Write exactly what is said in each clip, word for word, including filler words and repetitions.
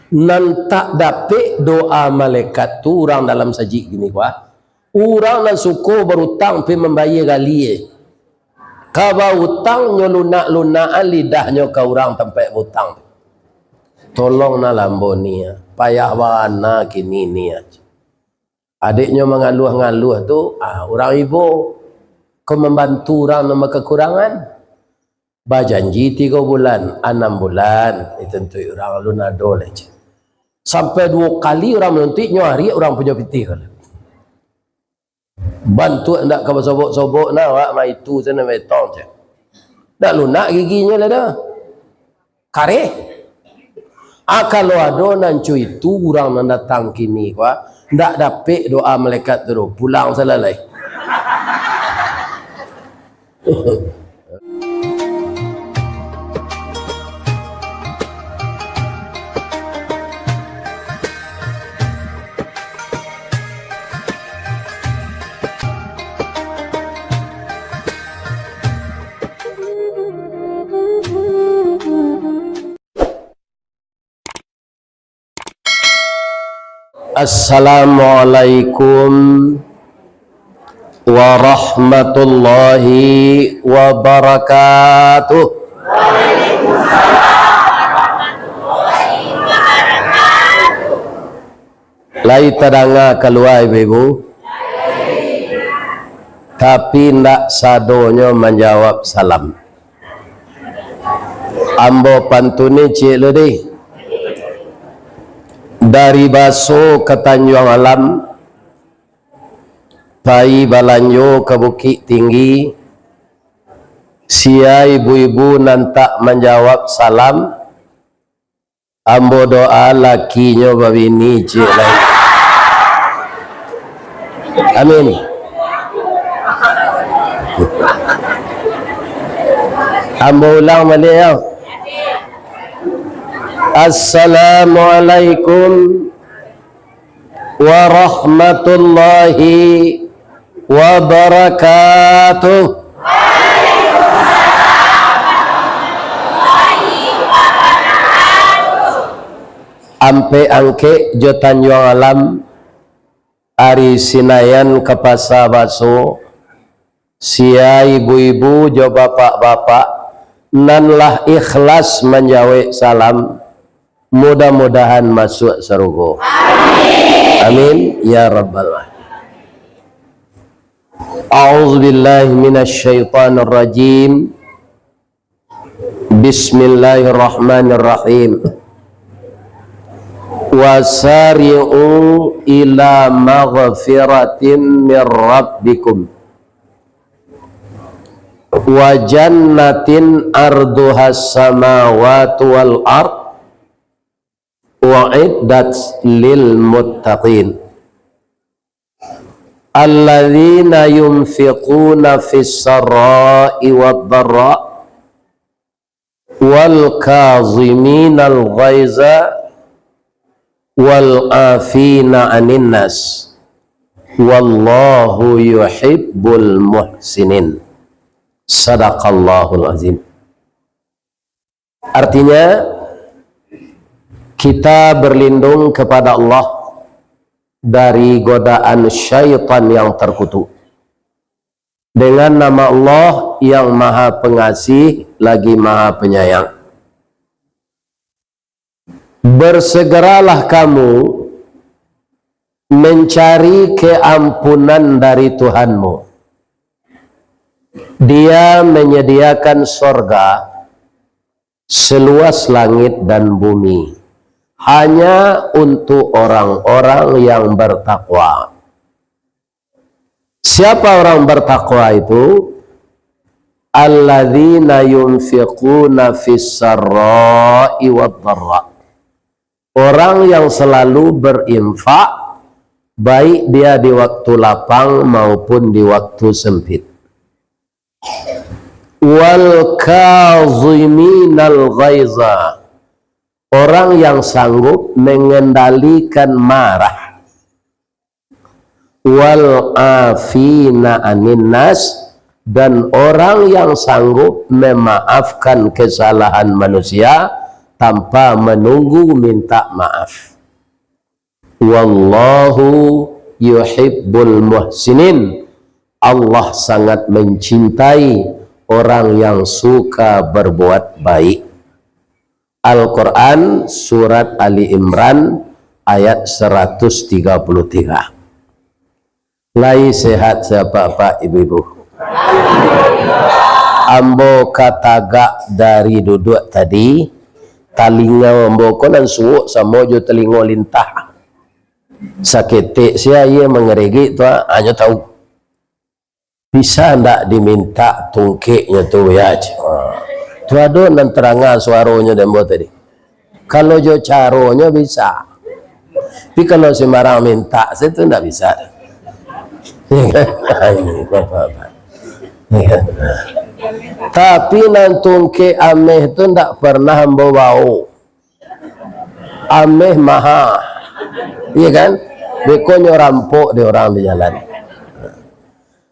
Nan tak dapek doa malaikat tu urang dalam sajik kini ko, ah. Urang nan suko barutang pai mambayia gali, eh. Ka bautang nyo lunak-lunakan lidahnyo ka urang tampek bautang. Tolong nah lambo ni, ah. Payah bana kini ni, ah. Adiknyo mangaluah-ngaluah tu, ah, urang ibo. Ko mambantu urang nan bakakurangan. Bajanji tigo bulan, anam bulan, ditantuik urang alun ado lai, cek. Sampai duo kali urang manuntuik, nyo ariak urang punyo pitih ko. Bantuak ndak ka basobok-sobok nah, awak maitu sana betong, cek. Ndak lunak giginyo lai doh. Kareh. Ah, kalau ado nan co itu urang nan datang kini ko, ah, ndak dapek doa malaikat tu doh, pulang salalai. Assalamualaikum warahmatullahi wabarakatuh. Lai tadanga kalua, ibu-ibu? Tapi, ndak sadonyo manjawab salam. Ambo pantuni ciek lu deh. Dari Baso ka Tanjuang Alam, pai balanjo ka Bukik Tinggi, sia ibu-ibu nan tak manjawab salam, ambo doa lakinyo babini ciek lai. Amin. Ambo ulang baliak, yo. Assalamualaikum warahmatullahi wabarakatuh. Ampek Angkek jo Tanjuang Alam, ari Sinayan ka Pasa Baso, sia ibu-ibu jo bapak-bapak nan lah ikhlas manjawek salam, mudah-mudahan masuak sarugo. Amin, ya rabbal alamin. A'udzubillahi minasyaitonirrajim. Bismillahirrahmanirrahim. Wasari'u ila maghfiratin mir rabbikum wa jannatin arduhas samawati wal ard, u'iddat lil muttaqin. Alladzina yunfiquna fis sarra'i wad dharra, wal kaziminal ghaiza, wal afina anin nas, wallahu yuhibbul muhsinin. Sadaqallahul azim. Artinya, kita berlindung kepada Allah dari godaan syaitan yang terkutuk. Dengan nama Allah yang Maha Pengasih lagi Maha Penyayang. Bersegeralah kamu mencari keampunan dari Tuhanmu. Dia menyediakan sorga seluas langit dan bumi, hanya untuk orang-orang yang bertakwa. Siapa orang bertakwa itu? Alladzina yunfiquna fis sarra'i wad dharra. Orang yang selalu berinfak, baik dia di waktu lapang maupun di waktu sempit. Wal kaziminal ghaiza. Orang yang sanggup mengendalikan marah. Wal afina anin nas, dan orang yang sanggup memaafkan kesalahan manusia, tanpa manunggu minta maaf. Wallahu yuhibbul muhsinin. Allah sangat mencintai orang yang suka berbuat baik. Al-Quran, surat Ali Imran, ayat seratus tiga puluh tiga. Lai sehat sapak-apak ibu-ibu? Ambo ka tagak dari duduak tadi, talingo ambo ko nan suok samo jo talingo lintah. Saketek sia aia mangaregek tu, ah, hanyo tahu. Bisa ndak dimintak tungkeknyo tu, ya, cik? Ha. Tu ado nan taranga suaronyo di ambo tadi. Kalau jo caronyo bisa. Tapi kalau sembarang mintak, se tu ndak bisa. Tapi nan tungkek ameh tu ndak pernah ambo baok. Ameh maha. Iya kan? Beko nyo rampok di urang di jalan.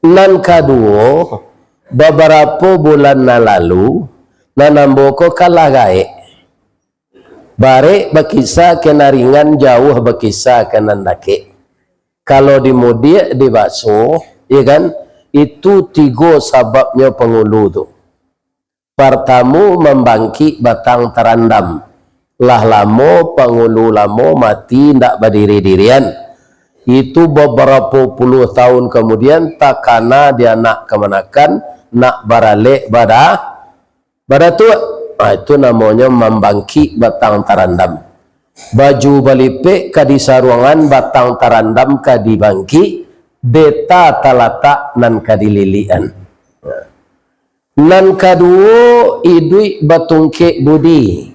Nan kaduo, babarapo bulan nan lalu, nan ambo ko kalah gaek. Barek bakisa ka nan ringan, jauah bakisa ka nan dakek. Kalau di mudiak, di baso, iya kan? Itu tigo sababnyo pangulu tu. Partamu, mambangkik batang tarandam. Lah lamo pangulu lamo mati ndak badiri-dirian. Itu babarapo puluah tahun kamudian takana di anak kamanakan nak baralek bada-, badatuak. Ah, itu namonyo mambangkik batang tarandam. Baju balipek ka disaruangan, batang tarandam ka dibangkik, deta talatak nan ka dililikan. Nan kaduo, iduik batungkek budi.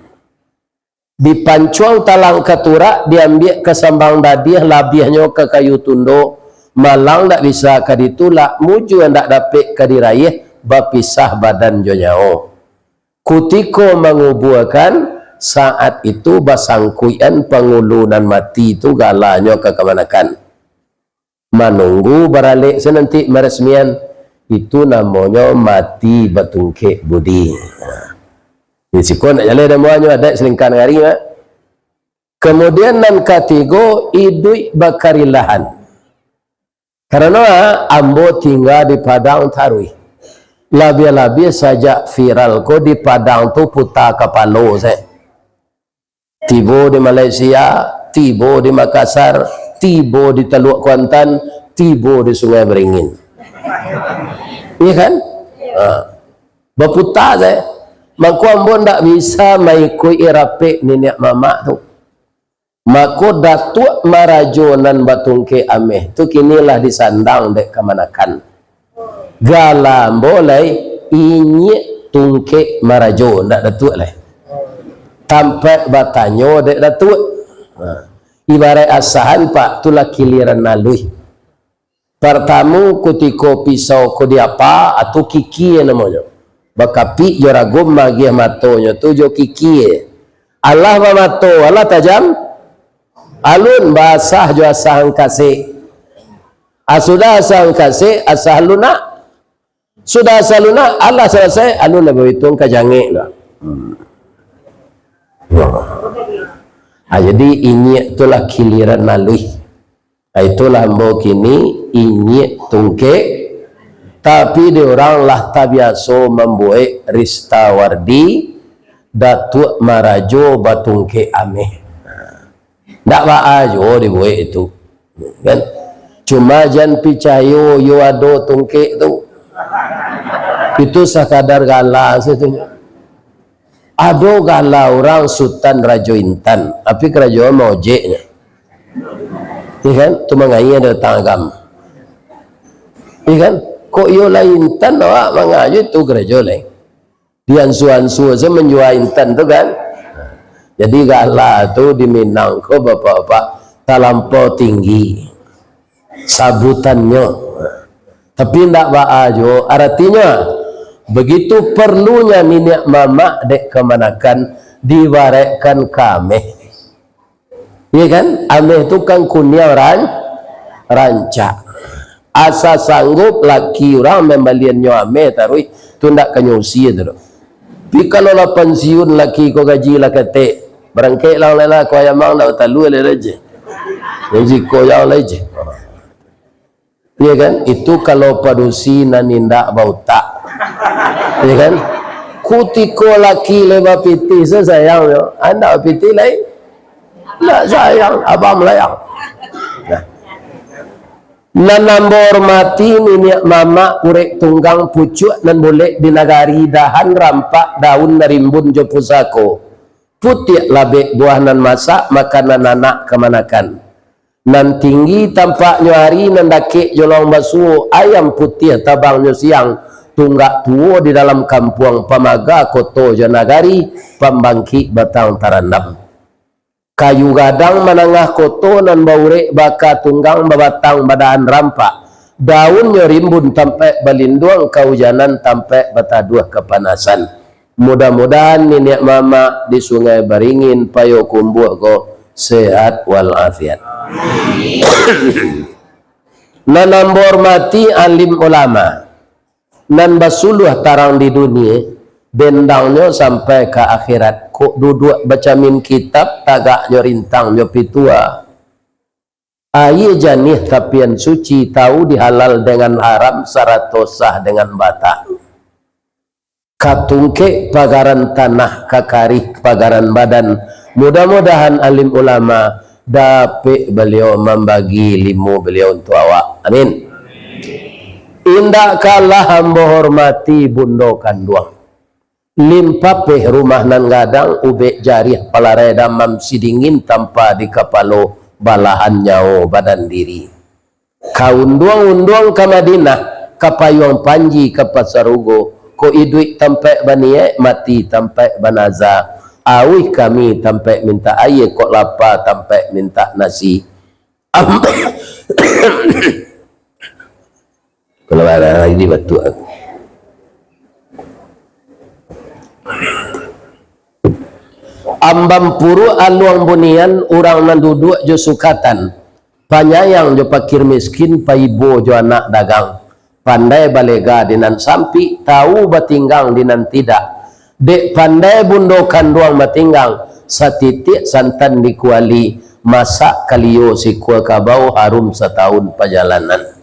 Dipancuang talang ka turak, diambiak ka sambang dadiah, labiahnyo ka kayu tundo, malang ndak bisa ka ditulak, mujua ndak dapek ka diraiah, bapisah badan jo nyawo. Kutiko mangubuakan, saat itu basangkuikan pangulu nan mati tu galanyo ka kamanakan. Manunggu baralek sanantik maresmian, itu namonyo mati batungkek budi. Nah, di siko nak jaleh damuanyo adat salingkan ari, Mak. Kamudian nan katigo, iduik bakarilahan. Karano, ah, ambo tingga di Padang taruih. Labiah-labiah sajak viral ko di Padang tu puta kapalo se. Tibo di Malaysia, tibo di Makassar, tibo di Taluak Kuantan, tibo di Sungai Beringin. Iya kan? Ha. Baputa saja. Mako ambo ndak bisa maikuik rapek niniak mamak tu. Mako Datuak Marajo nan batungkek ameh tu kini lah disandang dek kamanakan. Gala ambo lai Inyiak Tungkek Marajo, ndak Datuak lai. Tampek batanyo dek Datuak. Ha. Ibaraik asahan, Pak, tu lah kiliran aluih. Partamu, kutiko pisau ko diapa, atu kikie namonyo. Bakapik jo ragum magiah matonyo tu jo kikie. Alah bamato, alah tajam. Alun, baasah jo asah angkasek. Ah, sudah asah angkasek, asah lunak. Sudah asah lunak, alah salasai, alun lah baituang ka jangek lah. Hmm. Ah, jadi inyiak tu lah kiliran aluih. Ah, itulah ambo kini inyiak tungkek, tapi di urang lah tabiaso mambuek Rista Wardi, Datuak Marajo batungkek ameh. Ndak baa juo dibuek itu, kan? Cuma jan picayo yo ado tungkek tu. Itu sakadar gala sajo. Ado gala urang Sutan Rajo Intan, tapi karajo maojeknyo. Iya kan? Tu mangaia datang agam. Iya kan? Kok iyo lah intan awak mangajo itu karajo lain. Diansua-ansua saja manjua intan tu kan. Jadi gala tu di Minang ko bapak-bapak talampau tinggi sabutannyo. Tapi ndak baa juo, aratinyo, begitu parlunyo niniak mamak dek kamanakan dibarekkan ka ameh. Iya kan? Ameh tu kan kuniang ran-, rancak. Asa sanggup laki urang mambaliannyo ameh taruih, tu ndak ka nyo usie tu doh. Tapi kalau lah pansiun laki ko, gaji lah ketek, barangkek lah, lah, lah, ko ayam ang dak batalua lai je. Gaji ko yang lai je. Ya kan? Itu kalau padusi nan indak bautak. Ya kan? Kutiko laki lai bapitih, sa sayang nyo. Andak bapitih lai. Ndak sayang, abang melayang. Nah. Nan ambo hormati niniak mamak urek tunggang pucuak nan bulek di nagari, dahan rampak daun nan rimbun jo pusako. Putiak labek buah nan masak, makanan anak kamanakan. Nan tinggi tampaknyo ari, nan dakek jolong basuo, ayam putiah tabangnyo siang, tunggak tuo di dalam kampuang, pamaga koto jo nagari, pambangkik batang tarandam. Kayu gadang manangah koto, nan baurek baka tunggang, babatang badahan rampak, daunnyo rimbun tampek balinduang, kaujanan tampek bataduah kapanasan. Mudah-mudahan niniak mamak di Sungai Baringin, Payokumbuah ko sehat walafiat. Nan ambo hormati alim ulama, nan basuluah tarang di dunie, bendangnyo sampai ka akhirat. Kok duduak bacamin kitab, tagaknyo rintangnyo pitua. Aia janiah tapian suci, tau di halal dengan haram, sarato sah dengan batal. Katungkek pagaran tanah, kakarih pagaran badan. Mudah-mudahan alim ulama dapek baliau mambagi ilmu baliau untuak awak. Amin. Indak kalah ambo hormati bundo kanduang. Limpapeh rumah nan gadang, ubek jariah palarai damam, sidingin tampa di kapalo, balahan nyawo badan diri. Ka unduang-unduang ka Madinah, ka payuang panji ka pasarugo, kok iduik tampek baniaik, mati tampek banaza, auih kami tampek mintak aia, kok lapa tampek mintak nasi. Am-, Kalau ada lagi batuk aku. Ambam puruak aluang bunian, urang nan duduak jo sukatan, panyayang jo pakir miskin, paibo jo anak dagang, pandai balega di nan sampik, tau batinggang di nan tidak. Dek pandai bundo kanduang batinggang, satitiak santan di kuali, masak kalio sikua kabau, harum satahun pajalanan.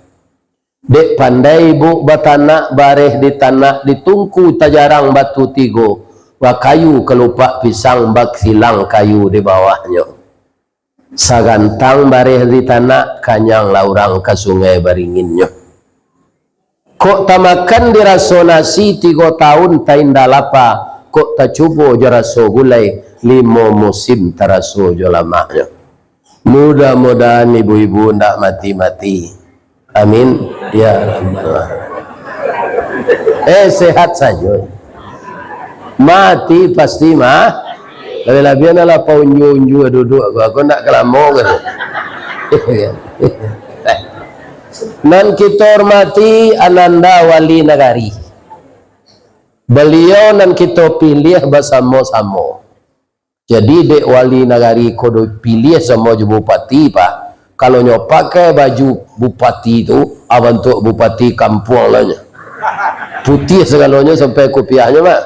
Dek pandai ibuk batanak, bareh di tanak, di tungku tajarang batu tigo, bakayu kalupak pisang, bakilang kayu di bawahnyo. Sagantang bareh di tanak, kanyanglah urang ka Sungai Baringinnyo. Kok tamakan diraso nasi, tigo tahun tainda lapa, kok tacubo jo raso gulai, limo musim taraso jo lamaknyo. Mudah-mudahan ibu-ibu ndak mati-mati. Amin. Ya Rabbal Alamin. Eh, sehat sajo. Mati pasti mah. Labiah-labiah lah paunjua-unjua duduak ko, aku ndak kalamo ko tu. Nan kito hormati Ananda Wali Nagari. Baliau nan kito piliah basamo-samo. Jadi, dek wali nagari ko dipiliah samo jo bupati, Pak. Kalau nyo pakai baju bupati tu, ah, bantuak bupati kampuang lah nyo. Putiah sagalonyo sampai kupiahnyo, Pak.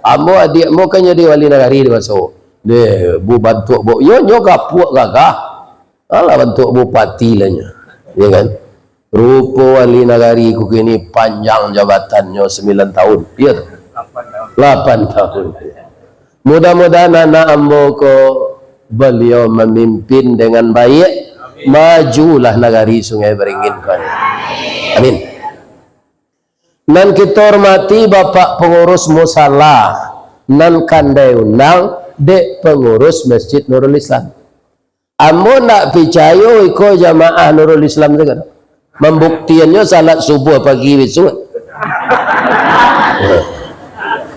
Ambo, adiak ambo kan jadi wali nagari di maso. Deh, bu bantuak bu, yo nyo gapuak gagah. Alah bantuak bupati lah nyo. Ya kan? Rupo wali nagari ko kini panjang jabatannyo sambilan tahun. Iya tu? Lapan tahun. Mudah-mudahan anak ambo ko baliau mamimpin dengan baik. Majulah nagari Sungai Beringin ko. Amin. Nan kito hormati Bapak Pangurus Musala, nan kandai undang dek Pangurus Masjid Nurul Islam. Ambo ndak picayo iko jamaah Nurul Islam tu kan. Mambuktiannyo salat subuah pagi bisuak.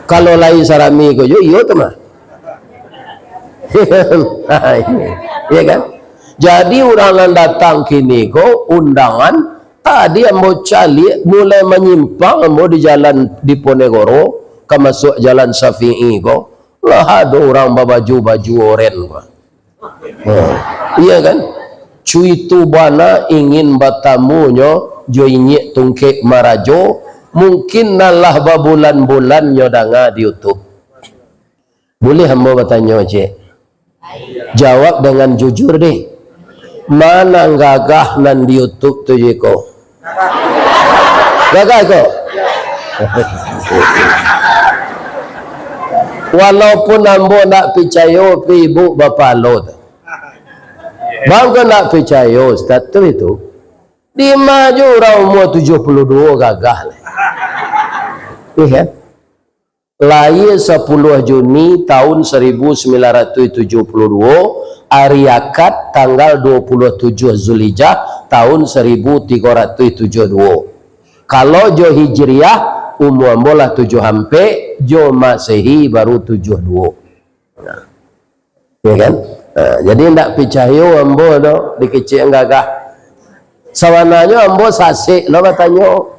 Kalau lain sarami ko jo, iyo tu mah. Iya kan? Jadi urang nan datang kini ko undangan, tadi ambo caliak mulai manyimpang ambo di jalan Diponegoro, ka masuak jalan Syafi'i ko, lah ado urang babaju-baju oren ko. Ha, iya kan? Cuitu bana ingin batamunyo jo inyiak tungkek marajo, mungkin nan lah babulan-bulan nyo danga di YouTube. Buliah ambo batanyo, Cik? Jawab dengan jujur, deh. Ma nan gagah nan di YouTube tu, Jiko? Gagah ko? Walaupun ambo ndak picayo, pi ibu bapalo tu. Bang ko ndak picayo, Ustaz tu itu. Dima jo urang umua tujuah puluah duo gagah, leh. Iya kan? Lahia sapuluah Juni tahun saribu sambilan ratuih tujuah puluah duo, ari Akad tanggal duo puluah tujuah Zulhijjah tahun saribu tigo ratuih tujuah duo. Kalau jo Hijriah, umua ambo lah tujuah ampek, jo Masehi baru tujuah duo. Nah. Ya kan? Ha, jadi ndak picayo ambo tu dikecek gagah. Sabananyo ambo sasek lo batanyo.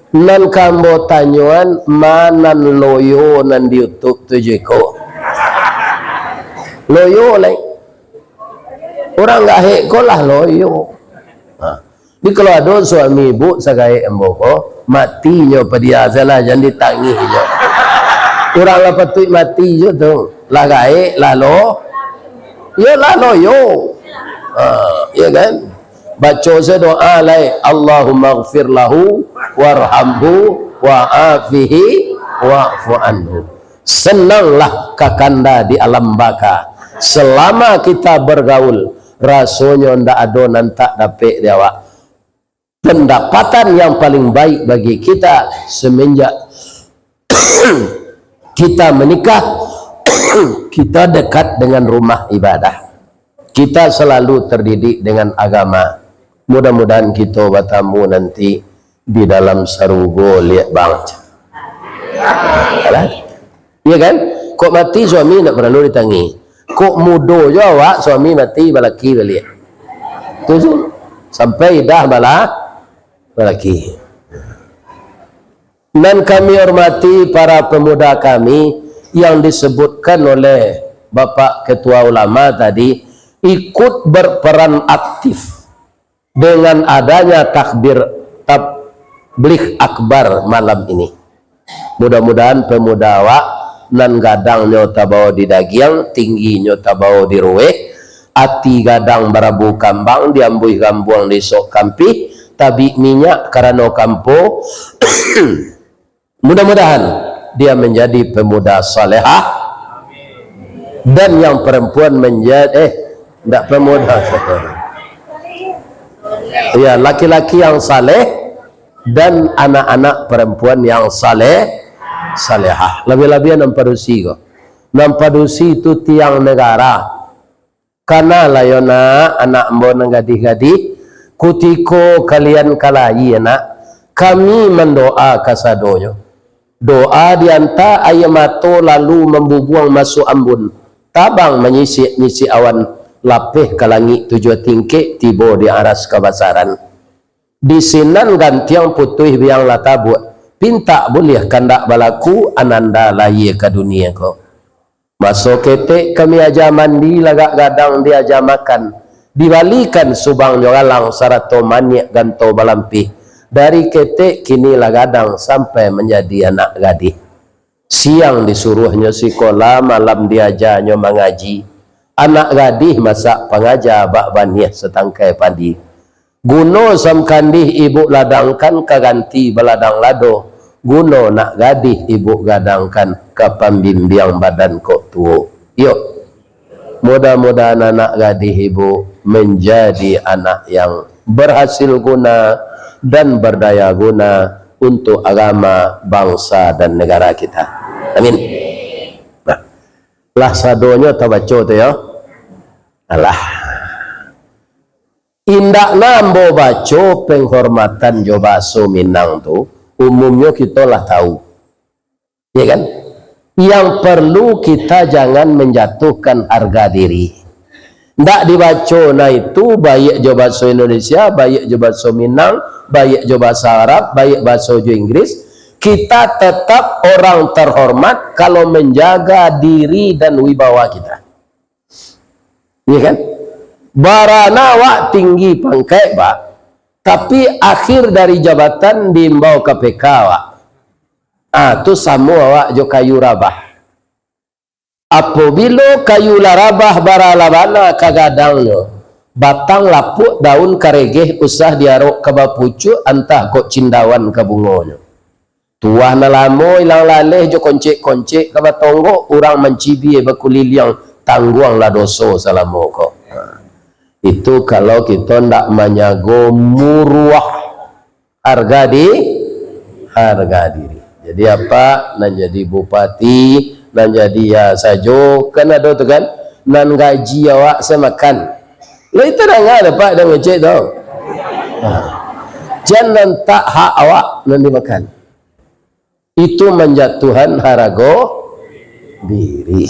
Nan ka ambo tanyoan, ma nan loyo nan di YouTube tu, Jiko? Loyo lai. Urang gaek ko lah loyo. Ha. Jadi, kalau ado suami ibu sagaek ambo ko, mati nyo padia salah, jan ditangih nyo. Urang lah patuik mati jo tu. Lah gaek, lah lo-, yo lah loyo. Ha, ya kan? Baco se doa lai, "Allahummaghfir lahu warhamhu wa'afihi wa'fu anhu." Senanglah kakanda di alam baka. Selama kita bergaul, rasonyo ndak ado nan tak dapek di awak. Pendapatan yang paling baik bagi kita semenjak kita menikah, kita dekat dengan rumah ibadah. Kita selalu terdidik dengan agama. Mudah-mudahan kita bertemu nanti di dalam sarugo, liek bang. Alah. Iya kan? Kok mati suami ndak paralu ditangih. Kok mudo jo awak, suami mati balaki baliak. Tu tu. Sampai idah bala-, balaki. Nan kami hormati para pemuda kami yang disebutkan oleh Bapak Ketua Ulama tadi, ikut berperan aktif dengan adanya takbir tabligh akbar malam ini. Mudah-mudahan pemuda awak nan gadangnyo tabao di dagiang, tingginyo tabao di ruweh, ati gadang barabu kambang, diambuih gambuang di sok kampih, tabik minyak karano kampo, Mudah-mudahan dia menjadi pemuda salehah dan yang perempuan menjadi, eh, ndak pemuda. Ya, laki-laki yang saleh dan anak-anak perempuan yang saleh, salehah. Labiah-labiah nan padusi ko. Nan padusi tu tiang negara. Kanalah yo, nak, anak ambo nan gadih-gadih, kutiko kalian ka lahia, nak, kami mandoa kasadonyo. Doa dianta aia mato lalu mambubuang masuak ambun, tabang manyisik-nyisik awan, lapeh ka langik tujuah tingkek, tibo di aras kabasaran. Di sinan gantiang putuih biang lah tabuak, pintak buliah kandak balaku, ananda lahia ka dunia ko. Maso ketek kami aja mandi, lagak gadang diaja makan, dibalikan subangnyo galang sarato maniak ganto balampih. Dari ketek kini lah gadang sampai manjadi anak gadih. Siang disuruahnyo sikola, malam diajanyo mangaji. Anak gadih masak pangaja bak baniah satangkai padi. Guno samkandih ibuk ladangkan ka ganti baladang lado, guno nak gadih ibuk gadangkan ka pambimbiang badan kok tuo. Yo, mudah-mudahan anak gadih ibuk manjadi anak yang berhasil guna dan berdaya guna untuk agama, bangsa, dan negara kita. Amin. Nah, lah sadonyo tabaco tu, yo. Alah. Indaknyo ambo baco penghormatan jo bahaso Minang tu, umumnyo kito lah tahu. Ya kan? Yang perlu kita jangan menjatuhkan harga diri. Ndak dibaco nah itu, baiak jo bahaso Indonesia, baiak jo bahaso Minang, baiak jo bahaso Arab, baiak bahaso jo Inggris, kita tetap orang terhormat kalau menjaga diri dan wibawa kita. Iya kan? Barana awak tinggi pangkaik, Pak, tapi akhir dari jabatan diimbau K P K awak. Ah, tu samo awak jo kayu rabah. Apobilo kayu larabah bara lah bana ka gadangnyo, batang lapuak daun karegeh usah diarok ka bapucuak antah kok cindawan ka bungonyo. Tuah nan lamo ilang laleh jo koncek-koncek ka batonggok, urang mancibia bakuliliang, tangguanglah doso salamo ko. Ha. Itu kalau kito ndak manyago muruah harga di-, harga diri. Jadi apa, nan jadi bupati, nan jadi ya sajo, kan ado tu kan, nan gaji awak samakan. Lah itu danga dapat dah ngecek tu. Ha. Jan nan tak hak awak nan dimakan. Itu manjatuhan harago diri.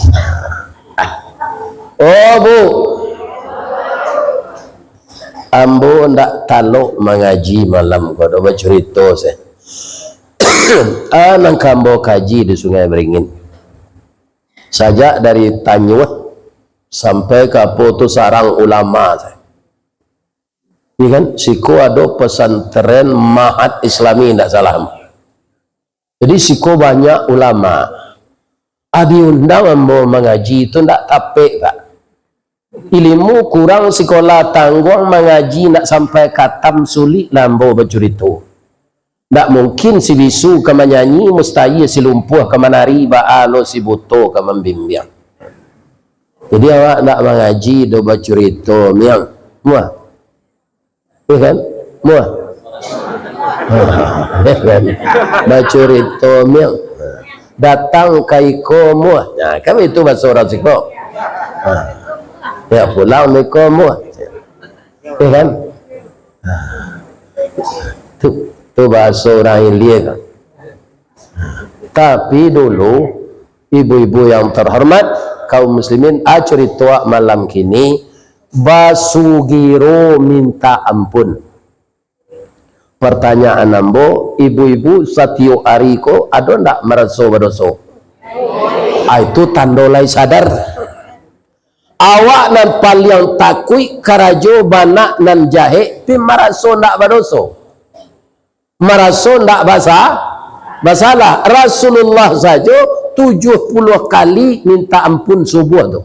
Oh, Bu. Ambo ndak talok mangaji malam ko, do bacurito se. Ah, nan ka ambo kaji di Sungai Beringin. Sajak dari Tanyuah sampai ka apo tu Sarang Ulama se. Iya kan? Siko ado pesantren Mahat Islami, ndak salah. Jadi, siko banyak ulama. Ah, diundang ambo mangaji tu ndak tapek, Pak. Ilimu kurang sikolah tangguang, mangaji ndak sampai katam, sulik lah ambo bacurito. Ndak mungkin si bisu ka manyanyi, mustahil si lumpuah ka manari, baa lo si buto ka mambimbiang. Jadi, awak ndak mangaji do bacurito, miang. Muah. Iya kan? Muah. Iya kan? Bacurito miang. Datang ka iko muah. Nah, kan itu bahaso urang siko. Ha. Ya, pulang miko muah. Iya kan? Ha. Tu, tu bahaso urang ilia kan. Tapi dulu, ibu-ibu yang terhormat, kaum muslimin, ah, curito malam kini, basugiro minta ampun. Pertanyaan ambo, ibu-ibu satiok ari ko ado ndak maraso badoso? Ah, itu tando lai sadar. Awak nan paliang takuik karajo banak nan jahek, tapi maraso ndak badoso. Maraso ndak basa-, basalah. Rasulullah sajo tujuh puluh kali minta ampun subuah tu.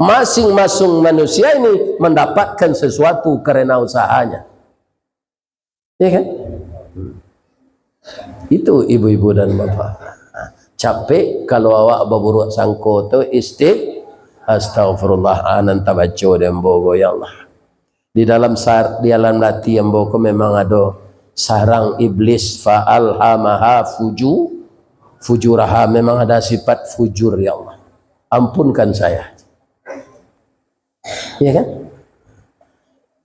Masing-masing manusia ini mendapatkan sesuatu karena usahanya. Ya kan? Itu ibu-ibu dan bapak. Capek kalau awak baburuak sangko tu, isti-, astagfirullah, ah, nan tabaco di ambo ko, ya Allah. Di dalam sar-, di dalam hati ambo ko memang ado sarang iblis, fa alhamaha fuju-, fujuraha, memang ada sifat fujur, ya Allah. Ampunkan saya. Ya kan?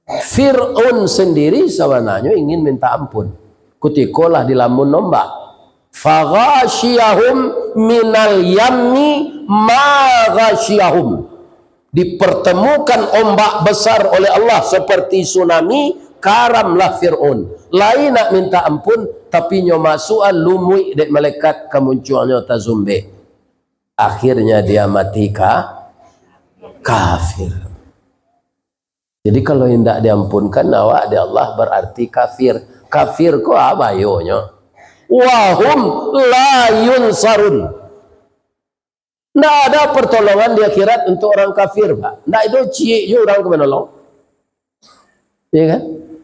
Fir'aun sendiri sabananyo ingin minta ampun. Kutiko lah dilamun ombak. Faghashiyahum minal yammi ma ghashiyahum. Dipertemukan ombak besar oleh Allah seperti tsunami, karamlah Fir'aun. Lai nak minta ampun, tapi nyo masuak lumuik dek malaikat ka muncuangnyo tazumbek. Akhirnya dia mati ka-, kafir. Jadi, kalau indak diampunkan awak dek Allah, berarti kafir. Kafir ko a bayonyo? Wahum la yunsarun. Ndak ada pertolongan di akhirat untuk orang kafir, Pak. Ndak ado ciek juo urang ka manolong. Ya kan?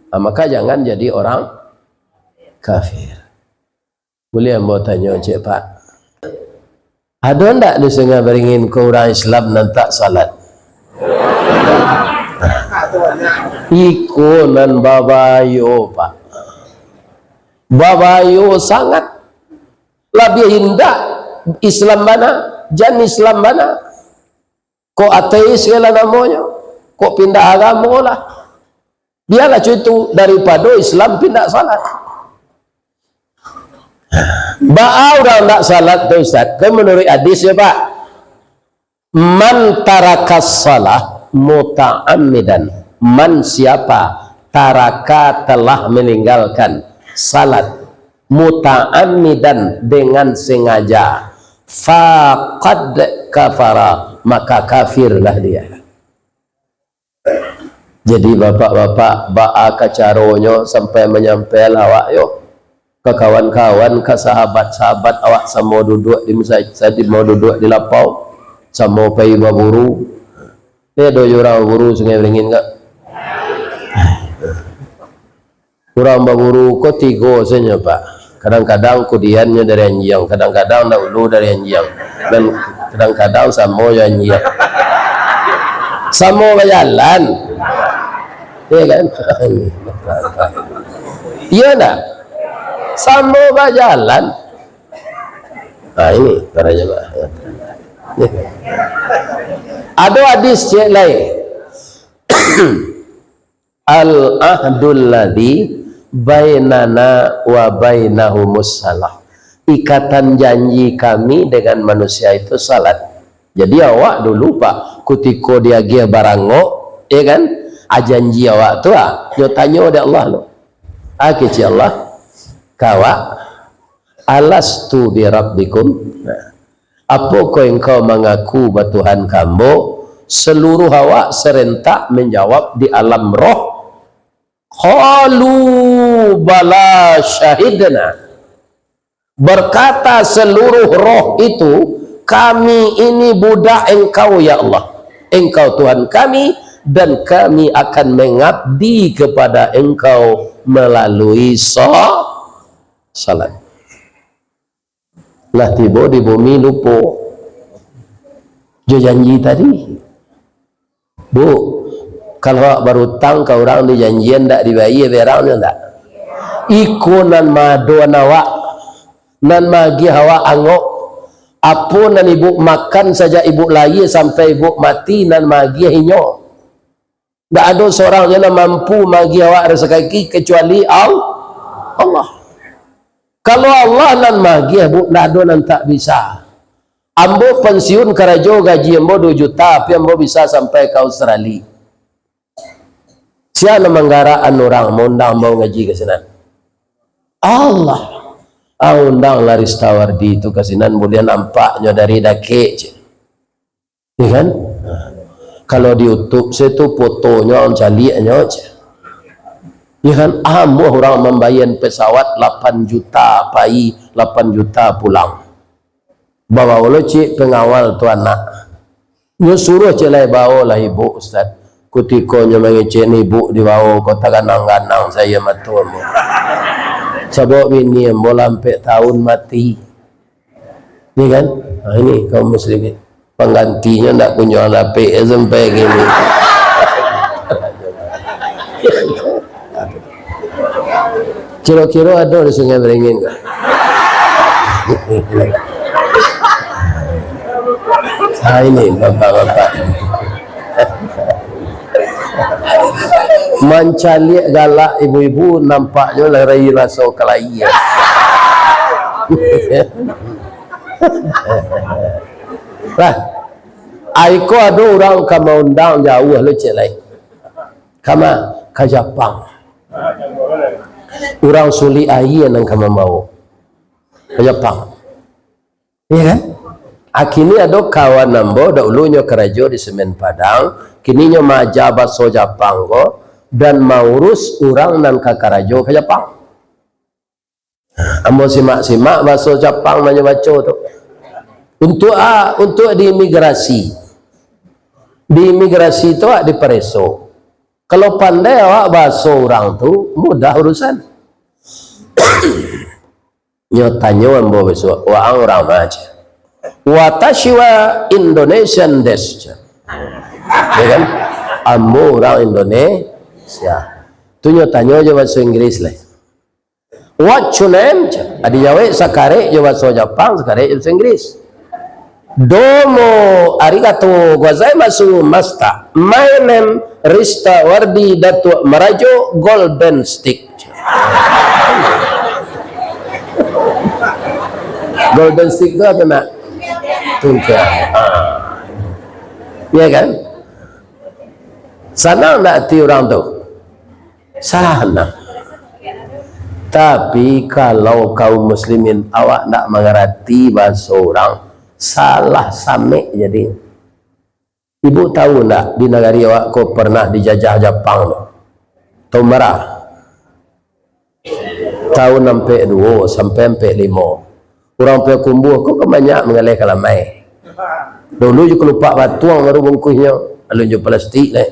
Ah, maka jangan jadi orang kafir. Buliah ambo tanyo ciek, Pak? Ado ndak di Sungai Beringin ko urang Islam nan tak salat? Iko nan babayo, Pak. Babayo sangat. Labiah indak Islam bana, jan Islam bana. Kok ateis se lah namonyo, kok pindah agamo lah. Bialah cuy tu, daripado Islam pindah salat. Baa urang ndak salat tu, Ustaz? Kan menurut hadis ya, Pak. Man tarakas salah muta'ammidan. Man siapa taraka telah meninggalkan salat muta'ammidan dengan sengaja, faqad kafara, maka kafirlah dia. Jadi, bapak-bapak, baa ka caronyo sampai manyampai awak yo, ka kawan-kawan, ka sahabat-sahabat awak samo duduak di musajik, samo duduak di lapau, Samo pai baburu. Eh, ado jo urang baburu Sungai Beringin, Kak? Urang baburu ko tigo sajo, Pak. Kadang-kadang kudiannyo dari anjiang, kadang-kadang dahulu dari anjiang, dan kadang-kadang samo jo anjiang. Samo bajalan. Iya kan? Iya ndak? Samo bajalan. Nah, ini para jemaah. Ado hadis ciek lain. Al-ahdul ladzi bainana wa bainahumus salah. Ikatan janji kami dengan manusia itu salat. Jadi awak dulu, Pak, kutiko diagiah barangok, ya kan? Ah, janji awak tu, ah, nyo tanyo dek Allah tu. Ah, kecek Allah, ka awak, "Alastu birabbikum?" Nah, "Apokoh engkau mangaku batuhan ka ambo?" Seluruh awak serentak menjawab di alam roh, "Qalu bala syahidna." Berkata seluruh roh itu, "Kami ini budak Engkau, ya Allah. Engkau Tuhan kami, dan kami akan mengabdi kepada Engkau melalui sa-, salat." Lah tibo di bumi, lupo jo janji tadi. Bu, kalau awak barutang ka urang, dijanjian ndak dibayia, berang nyo ndak? Iko nan maadoan awak, nan maagiah awak angok. Apo nan ibuk makan sajak ibuk lahia sampai ibuk mati, nan maagiah inyo. Ndak ado sorang nyo nan mampu maagiah awak rasakaki kecuali Al-, Allah. Kalau Allah nan maagiah, Bu, ndak ado nan tak bisa. Ambo pensiun karajo, gaji ambo duo juta, tapi ambo bisa sampai ka Australia. Sia nan manggarakan urang, maundang ambo ngaji ka sinan? Allah. Ah, undanglah Ristawardi tu ka sinan, buliah nampaknyo dari dakek, cek. Ya kan? Nah, kalau di YouTube saya tu fotonyo, caliaknyo, cek. Ya kan? Amuah urang mambayar pesawat lapan juta pai, lapan juta pulang. Babawo lo ciek pengawal tu anak. Nyo suruah ciek lai, "Bawolah ibuk, Ustaz." Kutiko nyo mangecek ibuk, dibawo ko taganang-ganang sayo mato ambo. Sabab bini ambo lah ampek taun mati. Ni kan? Ha, ini kaum muslimin. Panggantinyo ndak kunjuang dapek sampai kini. Kiro-kiro ado di Sungai Beringin ko? Ha, ini bapak-bapak. Mancaliak galak ibu-ibu, nampaknyo lah rai raso kalai. Lah, ai ko ado urang ka maundang jauah lo, cek lai. Kama? Ka Japang. Urang sulik aia nan ka mambawo ka Japang. Iya kan? Ah, kini ado kawan ambo, dahulu nyo karajo di Semen Padang, kini nyo maaja baso Japang ko, dan maurus urang nan ka karajo ka Japang. Ambo simak-simak baso Japang nan nyo baco tu. Untuak a, untuak di imigrasi. Di imigrasi tu awak dipareso. Kalau pandai awak baso urang tu, mudah urusan. Nyo tanyo ambo bisuak, "Waang urang ma?" cek. "Watashi wa Indonesian desu," cek. Ya kan? "Ambo urang Indonesia." Tu nyo tanyo jo baso Inggris lai. "What's your name?" cek. Adi jawek sakarek jo baso Japang, sakarek jo baso Inggris. "Domo arigato gozaimasu, Master. My name Rista Wardi Datuak Marajo Golden Stick." Golden Stick tu apo, nak? Tungkang. Ah. Ya kan? Sanang ndak ati urang tu? Sanang. Tapi kalau kaum muslimin awak ndak mangarati bahaso urang, salah samek jadi. Ibu tahu ndak, di nagari awak ko pernah dijajah Japang tu? Taun bara? Taun ampek duo sampai ampek limo. Urang Payakumbuh ko kan banyak manggaleh kalamai. Dulu jo kalupak batuang baru bungkuihnyo, alun jo plastik lai.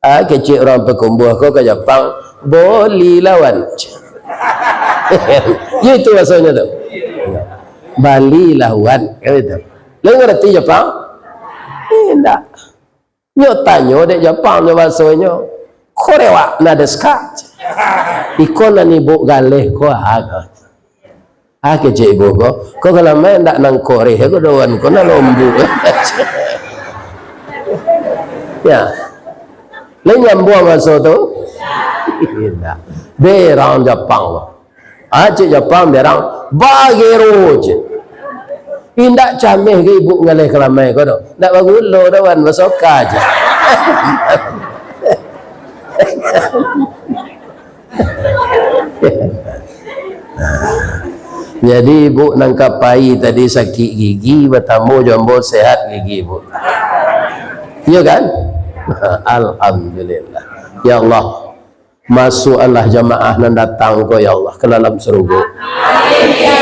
Ah, kecek urang Pakumbuah ko ka Japang, "Boli lawan." Yo itu bahasonyo tu. "Bali lawan," kan itu. Lai ngarati Japang? Indak. Nyo tanyo dek Japang nyo bahasonyo, "Korewa na desu ka?" "Iko nan ibuk galeh ko, ah." Ah, kecek ibuk ko, "Ko kalamai ndak nan koreh ko doh wan, ko nan lombuk." Ya. Lai nyambuang bahaso tu? Indak. Berang Japang ko. Ah, cek Japang berang, "Bagero," cek. Indak cameh ka ibuk ngaleh kalamai ko doh. Ndak bagulo doh wan, basoka aja. Jadi, ibuk nan ka pai tadi sakik gigi, batamu jo ambo sehat gigi, Buk. Iyo kan? Alhamdulillah. Ya Allah, masuakkanlah jamaah nan datang ko, ya Allah, ka dalam sarugo.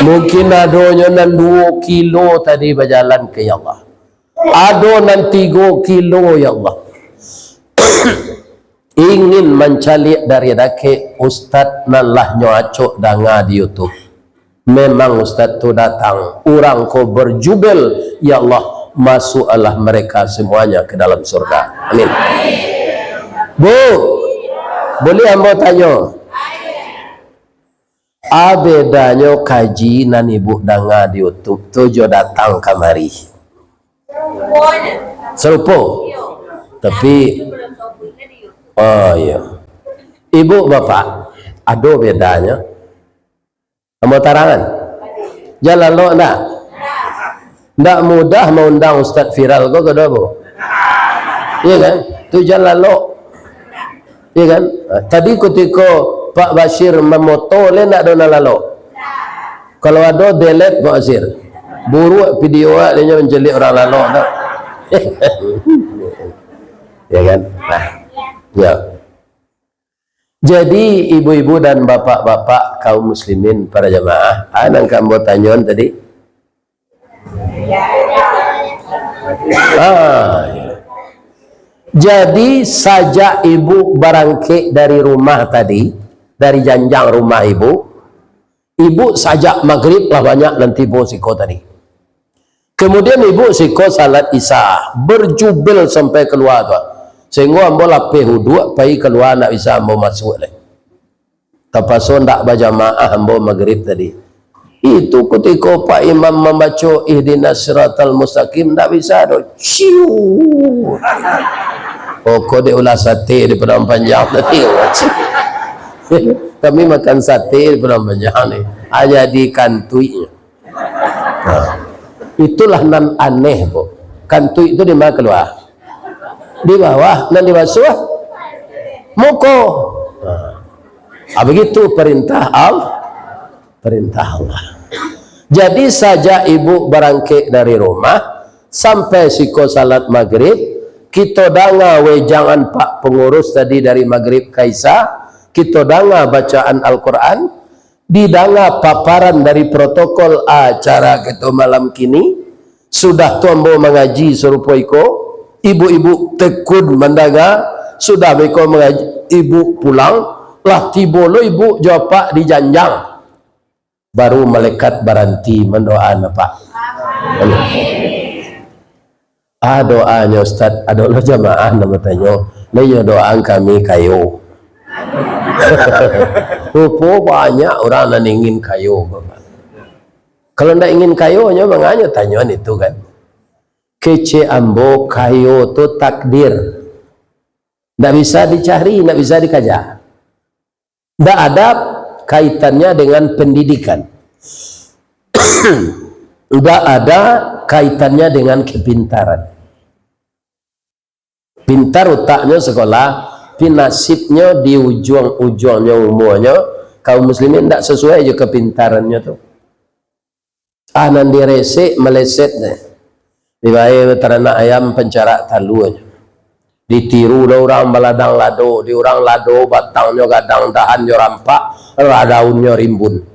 Mungkin adonyo nan duo kilo tadi bajalan ka, ya Allah. Ado nan tigo kilo, ya Allah. Ingin mancaliak dari dakek ustaz nan lah nyo acok danga di YouTube. Memang ustaz tu datang, urang ko berjubel, ya Allah, masuakkanlah mereka semuanya ke dalam surga. Amin. Bu, boleh ambo tanyo? A bedanyo kaji nan ibuk danga di YouTube tu jo datang kamari? Sarupo. Tapi, oh iyo. Ibuk bapak, ado bedanyo. Ambo tarangan. Jan lalok ndak? Ndak mudah maundang ustaz viral ko, ko doh, Bu? Iyo kan? Tu jan lalok. Iyo kan? Ha, tadi kutiko Pak Bashir mamoto, lai ndak ado nan lalok? Kalau ado, delete, Pak Bashir. Buruak video awak, inyo mancaliak urang lalok tu. Iyo kan? Nah. Yo. Jadi, ibu-ibu dan bapak-bapak kaum muslimin, para jamaah, ah, nan ka ambo tanyoan tadi. Ah, ya. Jadi, sajak ibu barangkek dari rumah tadi, dari janjang rumah ibu, ibu sajak magrib lah banyak nan tibo siko tadi. Kemudian ibu siko salat Isya, berjubel sampai kalua tu. Sahinggo ambo lapeh uduak, pai kalua, ndak bisa ambo masuak lai. Tapaso ndak bajamaah ambo magrib tadi. Itu kutiko Pak Imam mambaco Ihdinas Siratal Mustaqim, ndak bisa doh. Ciu. Pokok dek ulah sate di Padang Panjang tadi. Kami makan sate di Padang Panjang ni. Ah, jadi kantuiknyo. Nah, itulah nan aneh, Bu. Kantuik tu di ma kalua? Di bawah, nan dibasuah muko. Nah, ah, begitu perintah Al-, perintah Allah. Jadi, sajak ibu barangkek dari rumah, sampai siko salat magrib, kito danga wejangan Pak Pangurus tadi dari magrib ka Isya, kito danga bacaan Al-Quran, didanga paparan dari protokol acara kito malam kini. Sudah tu ambo mangaji sarupo iko, ibu-ibu tekun mandanga, sudah beko mangaji, ibu pulang, lah tibo lo ibu jo apak di janjang. Baru malaikat baranti mandoaan apak. Ah, doanyo, Ustaz, ado lo jamaah nan batanyo, "Lai nyo doaan kami kayo." Rupo banyak urang nan ingin kayo. Kalau ndak ingin kayo, nyo manganyo tanyoan itu kan. Kecek ambo, kayo tu takdir. Ndak bisa dicari, ndak bisa dikaja. Ndak ada kaitannya dengan pendidikan. Ndak ada kaitannya dengan kepintaran. Pintar utaknyo sekolah, tapi nasibnyo di ujuang-ujuangnyo umuanyo, kaum muslimin ndak sesuai jo kepintarannyo tu. Ah, nan diresek meleset deh. Dibae taranak ayam pancarak taluanyo. Ditiru lah urang baladang lado, di urang lado batangnyo gadang, dahannyo rampak, ra-, daunnyo rimbun.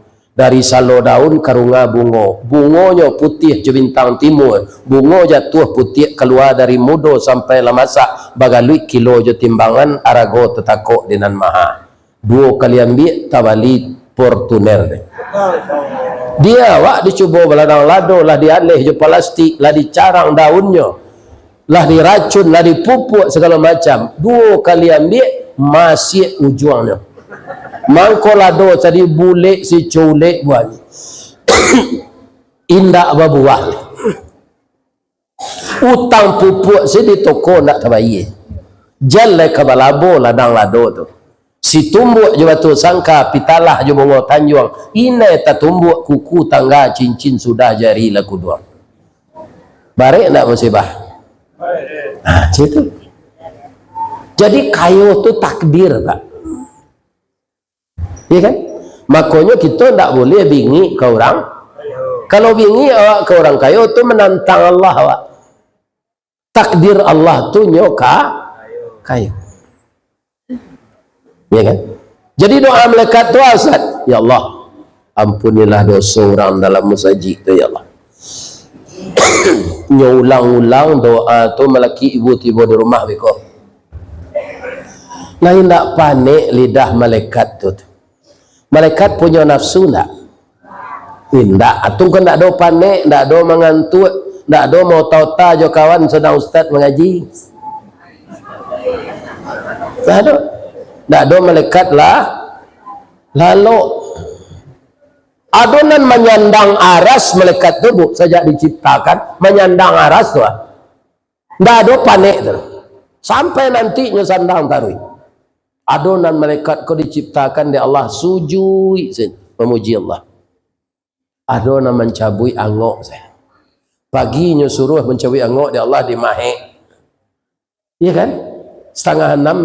Dari salo daun karunga bungo. Bungonyo putiah jo bintang timua. Bungo jatuah putiak kalua dari mudo sampai lah masak. Bagaluik kilo jo timbangan, arago tatakok di nan maha. Duo kali ambiak, tabali Fortuner deh. Di awak dicubo baladang lado, lah dialeh jo palastik, lah dicarang daunnyo, lah diracun, lah dipupuak sagalo macam. Duo kali ambiak, masiak ujuangnyo. Mangko lado tadi bulek siculek buahnyo. Indak babuah. Utang pupuak se di toko ndak tabayie. Jan lai ka balabo ladang lado tu. Situmbuak jo batu sangka, pitalah jo bungo tanjuang, inai tatumbuak kuku tangga, cincin sudah jari lah kuduang. Barek ndak musibah? Ha, situ. Jadi kayo tu takdir, Pak. Iya kan? Makonyo kito ndak buliah bingik ka urang. Kalau bingik awak ka urang kayo, tu manantang Allah awak. Takdir Allah tu nyo ka-, kayo. Iya kan? Jadi doa malaikat tu, Ustaz, "Ya Allah, ampunilah doso urang dalam masajik tu, ya Allah." Nyo ulang-ulang doa tu, malaki ibu tibo di rumah beko. Nah, indak panek lidah malaikat tu. Malaikat punyo nafsu ndak? Indak. Atun kan ndak ado panek, ndak ado mangantuak, ndak ado maota-ota jo kawan sadang ustaz mangaji. Ndak ado. Ndak ado malaikat lah, lalok. Ado nan manyandang aras malaikat tu, Bu, sajak diciptakan, manyandang aras tu, ah. Ndak ado panek tu. Sampai nanti nyo sandang taruih. Ado nan malaikat ko diciptakan dek Allah, sujuik sajo mamuji Allah. Ado nan mancabuik angok sajo. Pagi nyo suruah mancabuik angok dek Allah di mahek. Iya kan? Satangah anam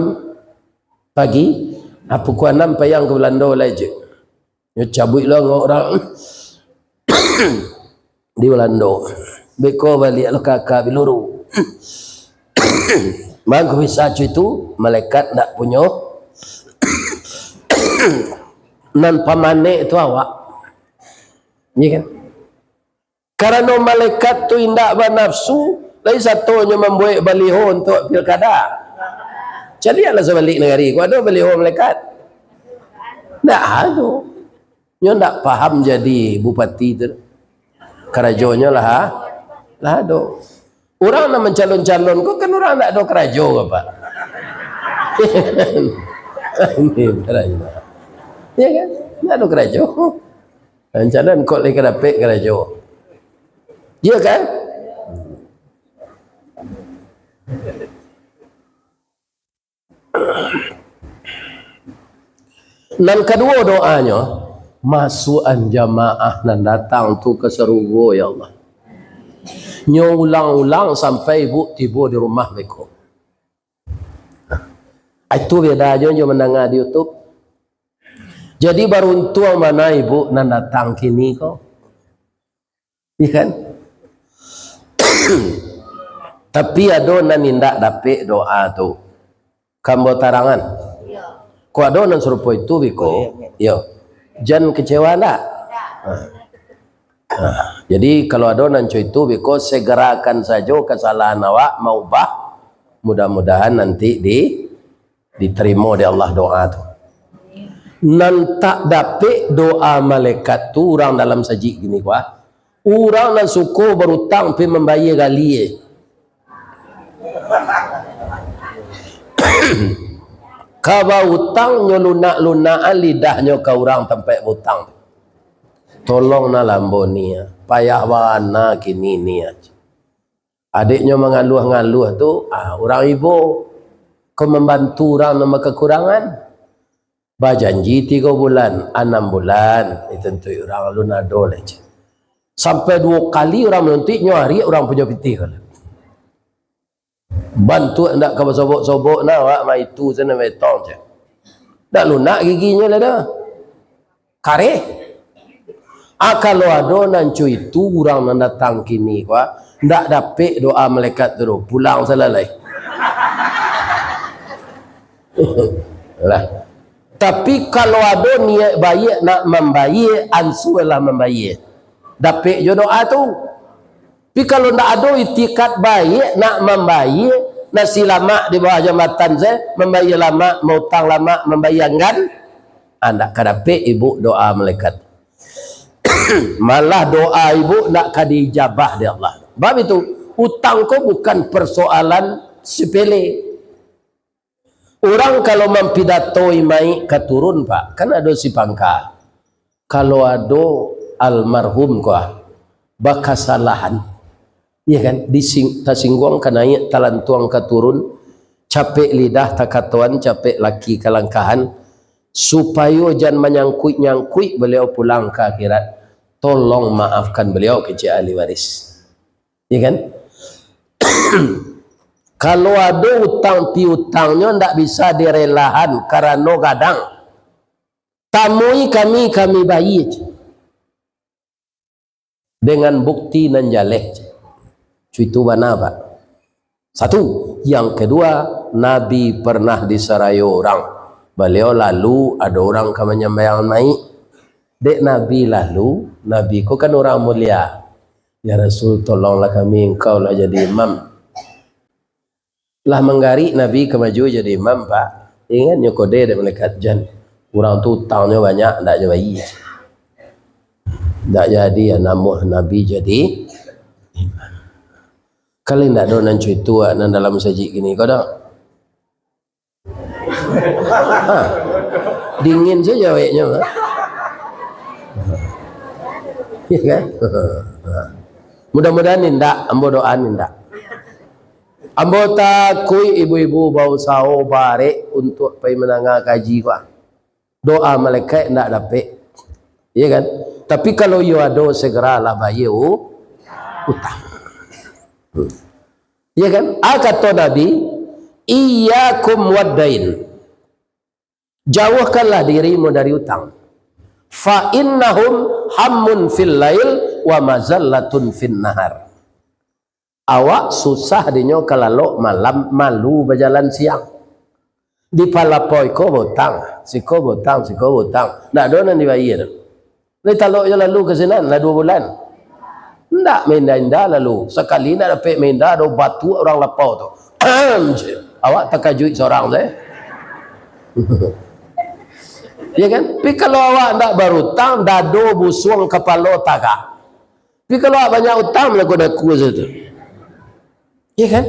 pagi, ah, pukua anam payang ka Balando lai je. Nyo cabuik lo angok urang di Balando. Beko baliak lo ka, ka Biluru. Mangko bisa cu itu, malaikat ndak punyo. Nan pamanek tu awak. Iya kan? Karano malaikat tu indak banafsu, lai satonyo mambuek baliho untuak pilkada. Caliaklah sabalik nagari ko, ado baliho malaikat? Ndak ado. Nyo ndak paham jadi bupati tu. Karajonyo lah, lah ado. Urang nan mancalon-calon ko kan urang ndak ado karajo ko, Pak. Ini karajo. Ya kan? Ndak ado karajo. Rancana kok lai ka dapek karajo. Iyo kan? Nan kaduo doanyo, masuakan jamaah nan datang tu ka sarugo, ya Allah. Nyo ulang-ulang sampai ibu tibo di rumah beko. Itu bedanyo jo mandanga di YouTube. Jadi, baruntuang bana ibu nan datang kini ko. Iya kan? Tapi ado nan indak dapek doa tu. Ka ambo tarangan. Ko ado nan sarupo itu, beko. Yo. Jan kecewa ndak? Ha. Ha. Jadi, kalau ado nan co itu, beko, segerakan sajo kasalahan awak, maubah. Mudah-mudahan nanti di ditarimo dek Allah doa tu. Nan tak dapek doa malaikat tu urang dalam sajik kini ko, ah. Urang nan suko barutang pai mambayia gali, eh. Ka bautang nyo lunak-lunakan lidahnyo ka urang tampek bautang. Tolong nah lambo ni, ah. Payah bana kini ni, ah. Adiknyo mangaluah-ngaluah tu, ah, urang ibo ko mambantu urang nan bakakurangan. Bajanji tigo bulan, anam bulan, dituntuik urang alun ado lai, ceh. Sampai duo kali urang manuntuik, nyo ariak urang punyo pitih ko. Bantuak ndak ka basobok-sobok nah, awak maitu sana betong, ceh. Ndak lunak giginyo lai doh. Kareh. Ah, kalau ado nan co itu urang nan datang kini ko, ah, ndak dapek doa malaikat tu doh, pulang salalai. Lah. Tapi kalau ado niaik baiak nak mambayia, ansualah mambayia. Dapek jo doa tu. Tapi kalau ndak ado itikad baiak nak mambayia, nasi lamak di bawah jambatan se, mambayia lamak, mautang lamak, mambayia anggan, ah, ndak ka dapek ibu doa malaikat. Malah doa ibu ndak ka diijabah dek Allah. Sebab itu, utang ko bukan persoalan sepele. Urang kalau mampidatoi maik ka turun, Pak, kan ado si pangka. Kalau ado almarhum ko, ah, bakasalahan, iya kan, dising-, tasingguang ka naiak, talantuang ka turun, capek lidah takatoan, capek laki kalangkahan, supayo jan manyangkuik-nyangkuik baliau pulang ka akhirat, tolong maafkan baliau, kecek ahli waris. Iya kan? Kalau ado utang piutangnyo ndak bisa direlahan karano gadang, tamui kami, kami bayia, cek. Dengan bukti nan jaleh, cek. Cek itu bana, Pak. Satu. Yang kedua, Nabi pernah disarayo urang. Baliau lalu, ado urang ka manyambayangan maik. Dek Nabi lalu, Nabi ko kan urang mulia. "Ya Rasul, tolonglah kami, engkau lah jadi imam." Lah manggarik Nabi ka maju jadi imam, Pak. Ingatnyo kode dek malaikat, "Jan, urang tu utangnyo banyak, ndak jo bayia." Ndak jadi, ya, namuah Nabi jadi imam. Kali ndak ado nan cuitu, ah, nan dalam masajik kini ko doh. Ha. Dingin sajo awaknyo, ha. Ya kan? Mudah-mudahan indak, ambo doaan indak. Ambo takuik ibu-ibu bausaho barek untuak pai mandanga kaji ko. Doa malaikat indak dapek. Ya kan? Tapi kalau iyo ado, segeralah bayia u-, utang. Ya kan? Ah, kato Nabi, "Iyyakum waddain." Jauhkanlah dirimu dari utang. "Fa innahum hammun fil lail wa mazallatun fin nahar." Awak susah dinyo kalalok malam, malu bajalan siang. Di palapau iko bautang, siko bautang, siko bautang. Ndak ado nan dibayia tu. Lai talok jo lalu ka sinan, lah duo bulan. Ndak mainda-inda lalu. Sakali ndak dapek mainda, ado batuak urang lapau tu. Awak takajuik surang tu, eh. Ya kan? Tapi kalau awak ndak barutang, dado busuang, kapalo tagak. Tapi kalau awak banyak utang, manaku-naku sajo tu. Ya kan?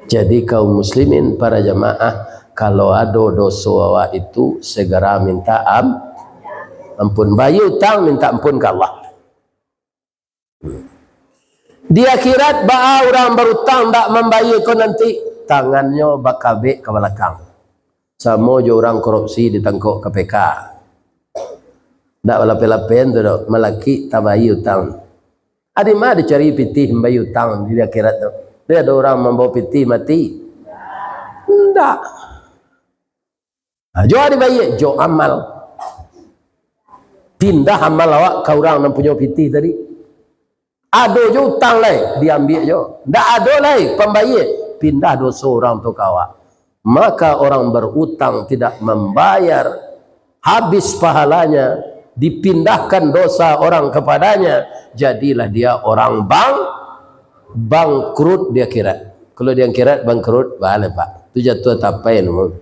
Jadi, kaum muslimin, para jamaah, kalau ado doso awak itu, segera minta am-, ampun. Bayia utang, minta ampun ka Allah. Di akhirat, baa urang barutang ndak mambayia ko nanti, tangannyo bakabek ka balakang. Samo jo urang korupsi ditangkok K P K. Ndak balapeh-lapeh tu doh, malakik tabayia utang. Adi ma dicari pitih mambayia utang di akhirat tu? Ndak ado urang mambawa pitih mati. Ndak. Ha, jo a dibayia, jo amal. Pindah amal awak ka urang nan punyo pitih tadi. Ado jo utang lai, diambiak jo. Ndak ado lai pambayia, pindah doso urang tu ka awak. Maka orang berutang tidak membayar, habis pahalanya, dipindahkan dosa orang kepadanya, jadilah dia orang bang-, bangkrut di akhirat. Kalau di akhirat bangkrut, baa lai, Pak. Tu jatuah tapai namonyo.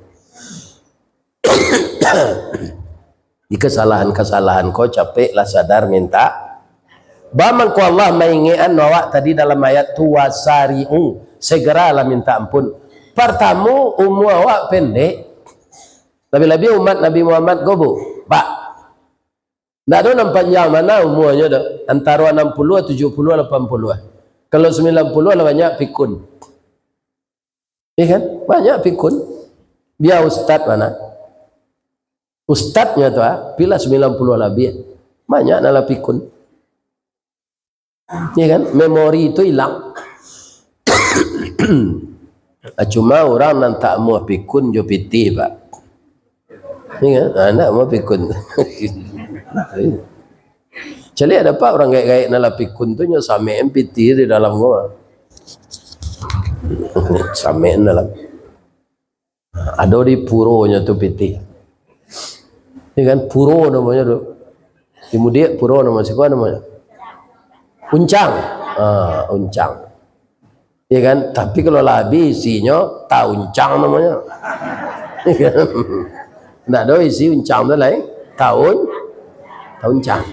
Di kesalahan-kesalahan ko, capeklah sadar minta. Baa mangko Allah maingekan awak tadi dalam ayat tu, "Wasari'u," segeralah minta ampun. Partamo, umua awak pendek. Labiah-labiah umat Nabi Muhammad ko, Bu. Pak, ndak ado nan panjang bana umuanyo doh. Antaro anam puluah, tujuah puluah, lapan puluah. Kalau sambilan puluah lah banyak pikun. Iya kan? Banyak pikun. Bia ustad bana. Ustadnyo tu, ah, pilah sambilan puluah labiah. Banyak nan lah pikun. Iya kan? Memori tu ilang. Ah, cuma urang nan tak amuah pikun jo pitih, Pak. Iya kan? Ah, ndak amuah pikun. Caliak dapek urang gaek-gaek nan lah pikun tu, nyo samekan pitih di dalam ko. Samekan dalam. Ado di puronyo tu pitih. Ya kan? Puro namonyo tu. Di Mudiak puro namo, siko namonyo? Uncang. Ah, uncang. Ya kan? Tapi kalau lah habis isinyo, tauncang namonyo. Ya kan? Ndak ado isi uncang tu lain. Taun, tauncang.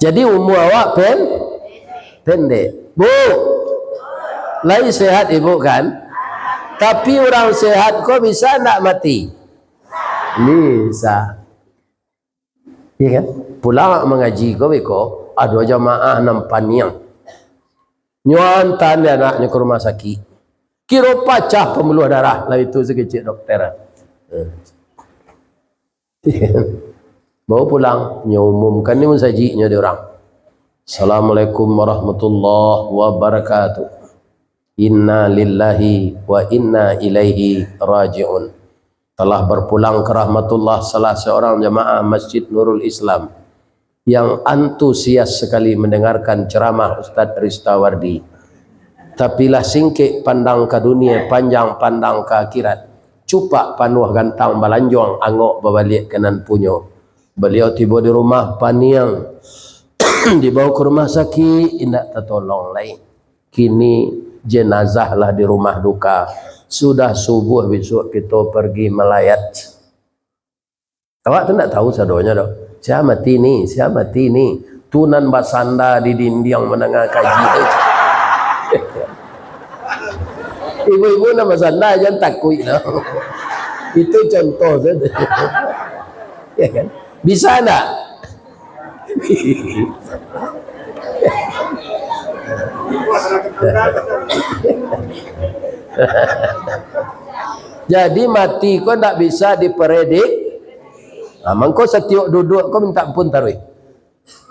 Jadi umua awak pen-, pendek. Bu, lai sehat ibu kan? Tapi urang sehat ko bisa ndak mati? Bisa. Iya kan? Pulang mangaji ko beko, ado jamaah nan paniang. Nyo antaan dek anaknyo ka rumah sakik. Kiro pacah pambuluah darah, lah itu sakecek dokter. Eh. Bawa pulang, nyo umumkan di musajiknyo di urang. "Assalamualaikum warahmatullahi wabarakatuh. Inna lillahi wa inna ilaihi raji'un. Telah berpulang ke rahmatullah salah seorang jamaah Masjid Nurul Islam yang antusias sekali mendengarkan ceramah Ustaz Ristawardi. Tapi lah singkek pandang ka dunia, panjang pandang ka akhirat. Cupak panuah gantang balanjuang, angok babaliak ka nan punyo. Baliau tibo di rumah paniang, dibawa ka rumah sakik, indak tatolong lai. Kini jenazah lah di rumah duka. Sudah subuh bisuak kito pergi malayat." Awak tu ndak tahu sadonyo doh. Sia mati ni, sia mati ni. Tu nan basanda di dindiang mandanga kaji tu. Ibu-ibu nan basanda, jan takuik doh. Itu contoh saja. Ya kan? Bisa ndak? Jadi mati ko ndak bisa dipredik. Nah, mangko satiok duduak ko minta ampun taruih.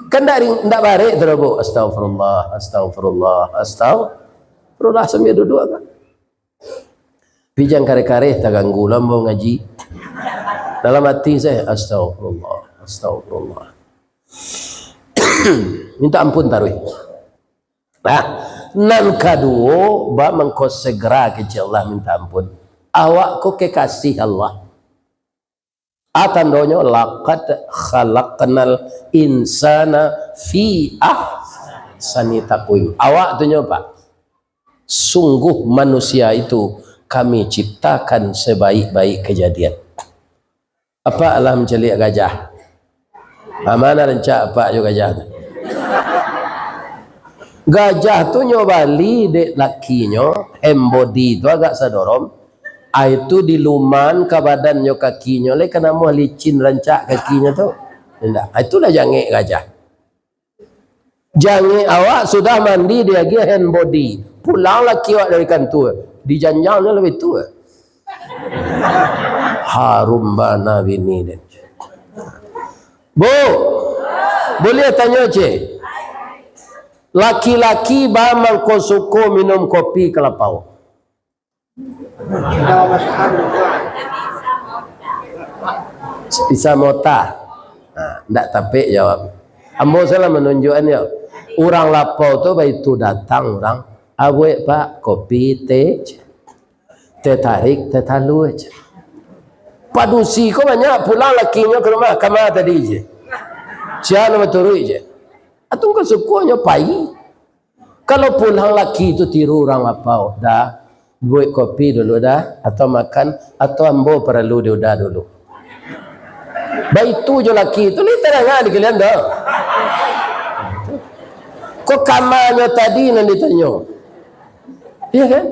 Kan ndak ring-, ndak barek tu doh, Bu. Astagfirullah, astagfirullah, astagfirullah sambil duduak kan. Tapi jan kareh-kareh taganggu lah ambo ngaji. Dalam hati saya, "Astagfirullah, astagfirullah." Minta ampun taruih. Nah, nan kaduo, ba mangko segera kecek Allah minta ampun. Awak ko kekasih Allah. A tandonyo, "Laqad khalaqnal insana fi ahsani taqwim." Awak tu nyo, Pak. Sungguh manusia itu Kami ciptakan sebaik-baik kejadian. Apak lah mancaliak gajah. Ha, ma nan rancak apak jo gajah tu? Gajah tu nyo bali dek lakinyo, hand body tu agak sadorom. Ai tu diluman ka badannyo kakinyo, lai ka namuah licin rancak kakinyo tu. Indak. Ai tu lah jangek gajah. Jangek awak sudah mandi, diagiah hand body. Pulang laki awak dari kantua, dijanjangnyo labiah tu. Harum bana bini den. Bu, buliah tanyo, ceh? Laki-laki ba mangko suko minum kopi kalapau? Isa mota. Ha, ndak tapek jawab. Ambo salah manunjuakan yo. Urang lapau tu baitu datang urang. "Abuek, Pak, kopi, teh," ceh. "Teh tarik, teh talua," ceh. Padusi ko banyak pulang lakinyo ka rumah, "Kama tadi," ceh. "Sia nan baturuik," ceh. Atau ka sukonyo pai. Kalau pulang laki tu tiru urang lapau, "Dah, buek kopi dulu dah, atau makan, atau ambo paralu di uda dulu." Baitu jo laki tu, lai tadanga di kalian tu. Ko kamanyo tadi nan ditanyo? Iya kan?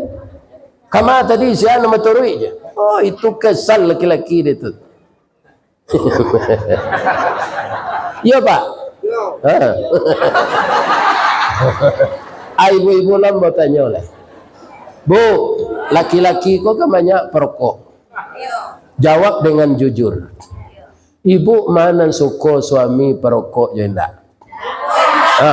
Kama tadi sia nan baturuik je. Oh, itu kesal laki-laki dia tu. Iyo, Pak? Iyo. Ha. Ai, ibu-ibu lah batanyo lah. "Bu, laki-laki ko kan banyak perokok. Jawab dengan jujur. Ibu ma nan suko suami perokok jo indak?" Ha.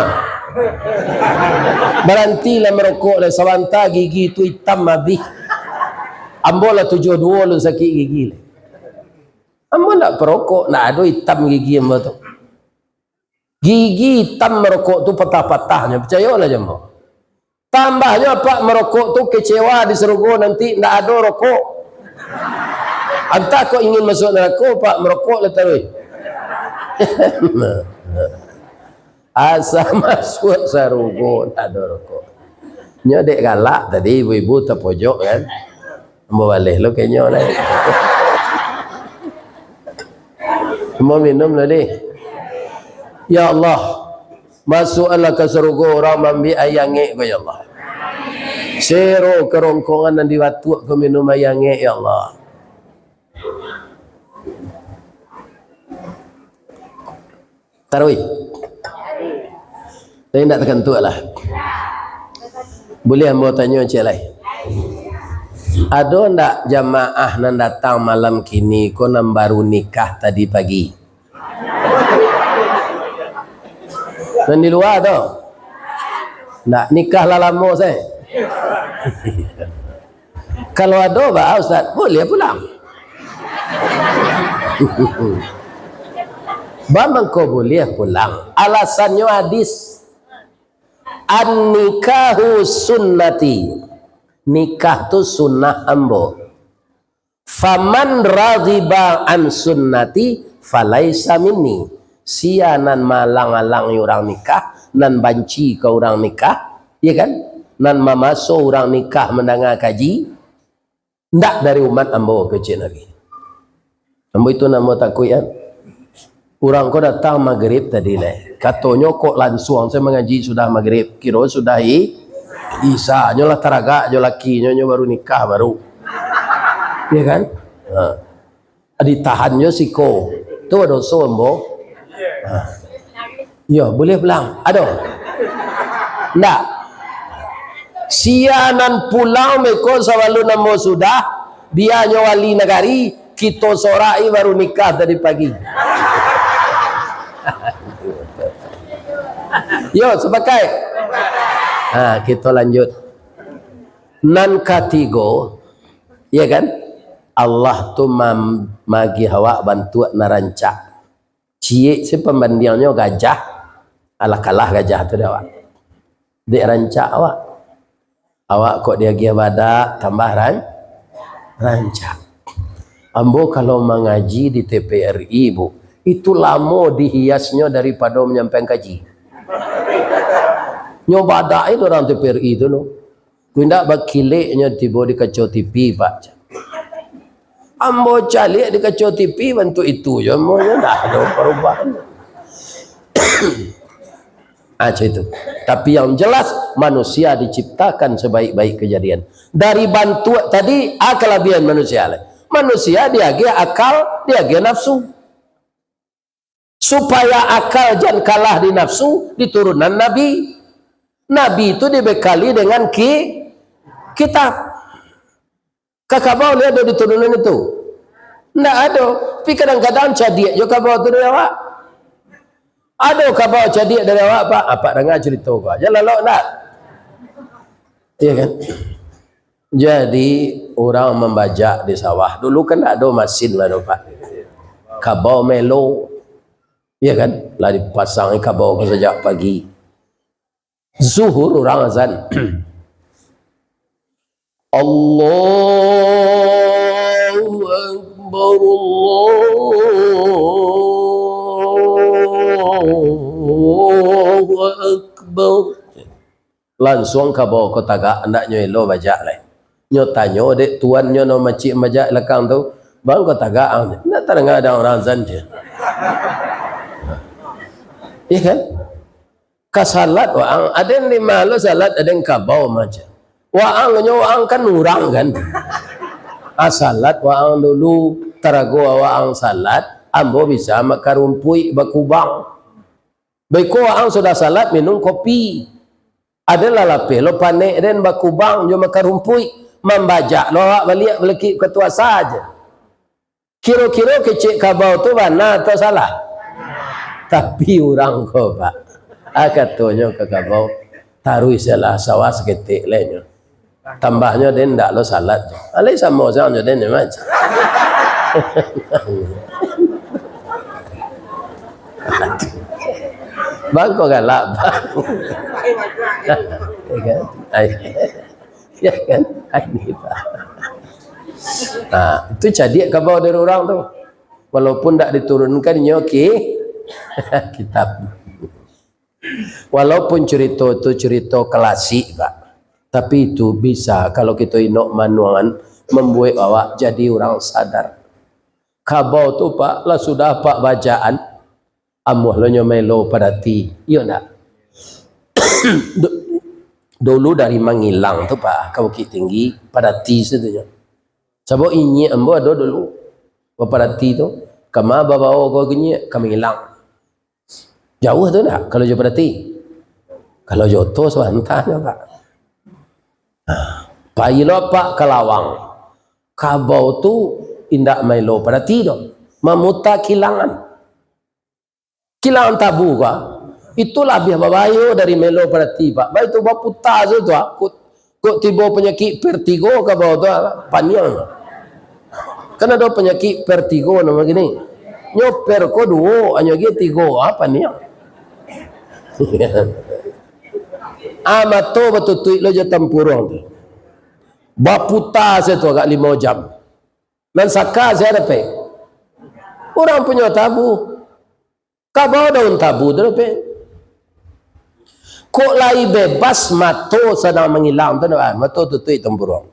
"Barantilah merokok lah, sabanta gigi tu itam abih. Ambo lah tujuah duo lun sakik gigi lah." Ambo ndak parokok, ndak ado itam gigi ambo tu. Gigi itam marokok tu patah-patahnyo, picayolah jo ambo. Tambahnyo, apak marokok tu kecewa di sarugo, nanti ndak ado rokok. Antah kok ingin masuak narako, apak marokok lah taruih. Asa masuak sarugo, ndak ado rokok. Nyo dek galak tadi, ibu-ibu tapojok kan. Ambo baleh lo kenyo lai. Ambo minum lo deh. Ya Allah, masuakkanlah ka sarugo urang maambiak aia angek ko, ya Allah. Sero karongkongan nan di Batuak ko minum aia angek, ya Allah. Taruih. Tapi ndak takantuak lah. Buliah ambo tanyo ciek lai. Ado ndak jamaah nan datang malam kini ko nan baru nikah tadi pagi? Nan di lua tu? Ndak, nikah lah lamo se. Kalau ado, ba, Ustaz, buliah pulang. Ba mangko buliah pulang. Alasannyo hadis, "An-nikahu sunnati." Nikah tu sunnah ambo. "Faman raghiba an sunnati falaisa minni." Sia nan maalang-alangi urang nikah, nan banci ka urang nikah, ya kan? Nan mamaso urang nikah mandanga kaji, ndak dari umat ambo, kecek Nabi. Ambo itu nan ambo takuik, kan? Urang ko datang magrib tadi lai. Katonyo kok lansuang se mangaji sudah magrib. Kiro sudah i-, isa. Nyo lah taragak jo lakinyo, nyo baru nikah baru. Ya kan? Ha. Ditahan jo siko. Tu doso ambo. Ha. Yo, buliah pulang. Ado? Ndak. Sia nan pulang beko sabalun ambo sudah, dianyo wali nagari, kito sorak i baru nikah tadi pagi. Yo, sapakaik? Ha, kito lanjut. Nan katigo, ya kan? Allah tu mam-, magiah awak bantuak nan rancak. Ciek se pambandiangnyo gajah, alah kalah gajah tu dek awak. Dek rancak awak. Awak kok diagiah badak, tambah ran-, rancak. Ambo kalau mangaji di T P R I, Bu, itu lamo dihiasnyo daripado manyampaian kaji. Nyo badak itu urang T P R I tu lo. Ku indak bakileknyo tibo di kaco T V, Pak. Ambo caliak di kaco T V bantuak itu jo, ambo nyo ndak ado parubahan. Ah, macam itu. Tapi yang jelas, manusia diciptakan sebaik-baik kejadian. Dari bantuak tadi, ah, kalabiahan manusia lah. Manusia diagiah akal, diagiah nafsu. Supaya akal jan kalah di nafsu, diturunan Nabi. Nabi tu dibekali dengan ki-, kitab. Ka kabau lai ado di turunan itu? Ndak ado. Tapi kadang-kadang cadiak jo kabau tu dari awak. Ado kabau cadiak dari awak, Pak? Apak danga carito ko. Jan lalok ndak? Iya kan? Jadi, urang mambajak di sawah. Dulu kan ndak ado masin lah tu, Pak. Kabau melo. Iya kan? Lah dipasang kabau ko sajak pagi. Zuhur urang azan. Allahu Akbar, Allahu Akbar. Lansuang kabau ko tagak, andaknyo elo bajak lai. Nyo tanyo dek tuannyo nan macik mambajak lakang tu, "Bang, ko tagak ang?" "Ndak tadanga ado urang azan," jar. Iya kan? Ka salat waang, aden di ma lo salat, aden kabau macam. Waang nyo, waang kan urang kan. Ah, salat waang dulu, tarago waang salat, ambo bisa makan rumpuik bakubang. Beko waang sudah salat minum kopi. Ado lah lapeh lo panek den bakubang jo makan rumpuik, mambajak lo awak baliak balakik ka tu asa aja. Kiro-kiro kecek kabau tu bana atau salah? Tapi urang ko, Pak, ah, katonyo ka kabau, "Taruih salah sawah saketek lai nyo. Tambahnyo den ndak lo salat." Alai samo sajo den nyo, Mas. Bang, ko galak, Bang. Ya kan? Ai. Ya kan? Ai, ni, Pak. Nah, itu cadiak kabau dari urang tu. Walaupun ndak diturunkan nyo ki-, kitab. Walaupun curito tu curito klasik, Pak. Tapi itu bisa, kalau kito inok manuangan, mambuek awak jadi urang sadar. Kabau tu, Pak, lah sudah Apak bacaan, amuah lo nyo maelo padati. Iyo ndak? Du-, dulu dari Mangilang tu, Pak, ka Bukittinggi, padati situ nyo. Sabab inyiak ambo ado dulu, bapadati tu, kama babao ko inyiak, ka Mangilang. Jauah tu ndak, kalau jo padati? Kalau jo oto sabanta nyo, Pak. Nah, pai lo Apak ka Lawang. Kabau tu indak maelo padati doh. Mamuta kilangan. Kilangan tabu ka. Itu labiah babahayo dari maelo padati, Pak. Baitu baputa sajo tu, ah. Kok, kok tibo panyakik vertigo kabau tu, ah, paniang. Kan ado panyakik vertigo namo kini. Nyo ver ko duo, anyo agi tigo, ah, paniang. Ah, mato batutuik lo jo tampuruang tu. Baputa sajo tu agak limo jam. Nan saka sia dapek? Urang punyo tabu. Kabau daun tabu tu dapek. Kok lai bebas mato sadang Mangilang tu, ah, mato tutuik tampuruang.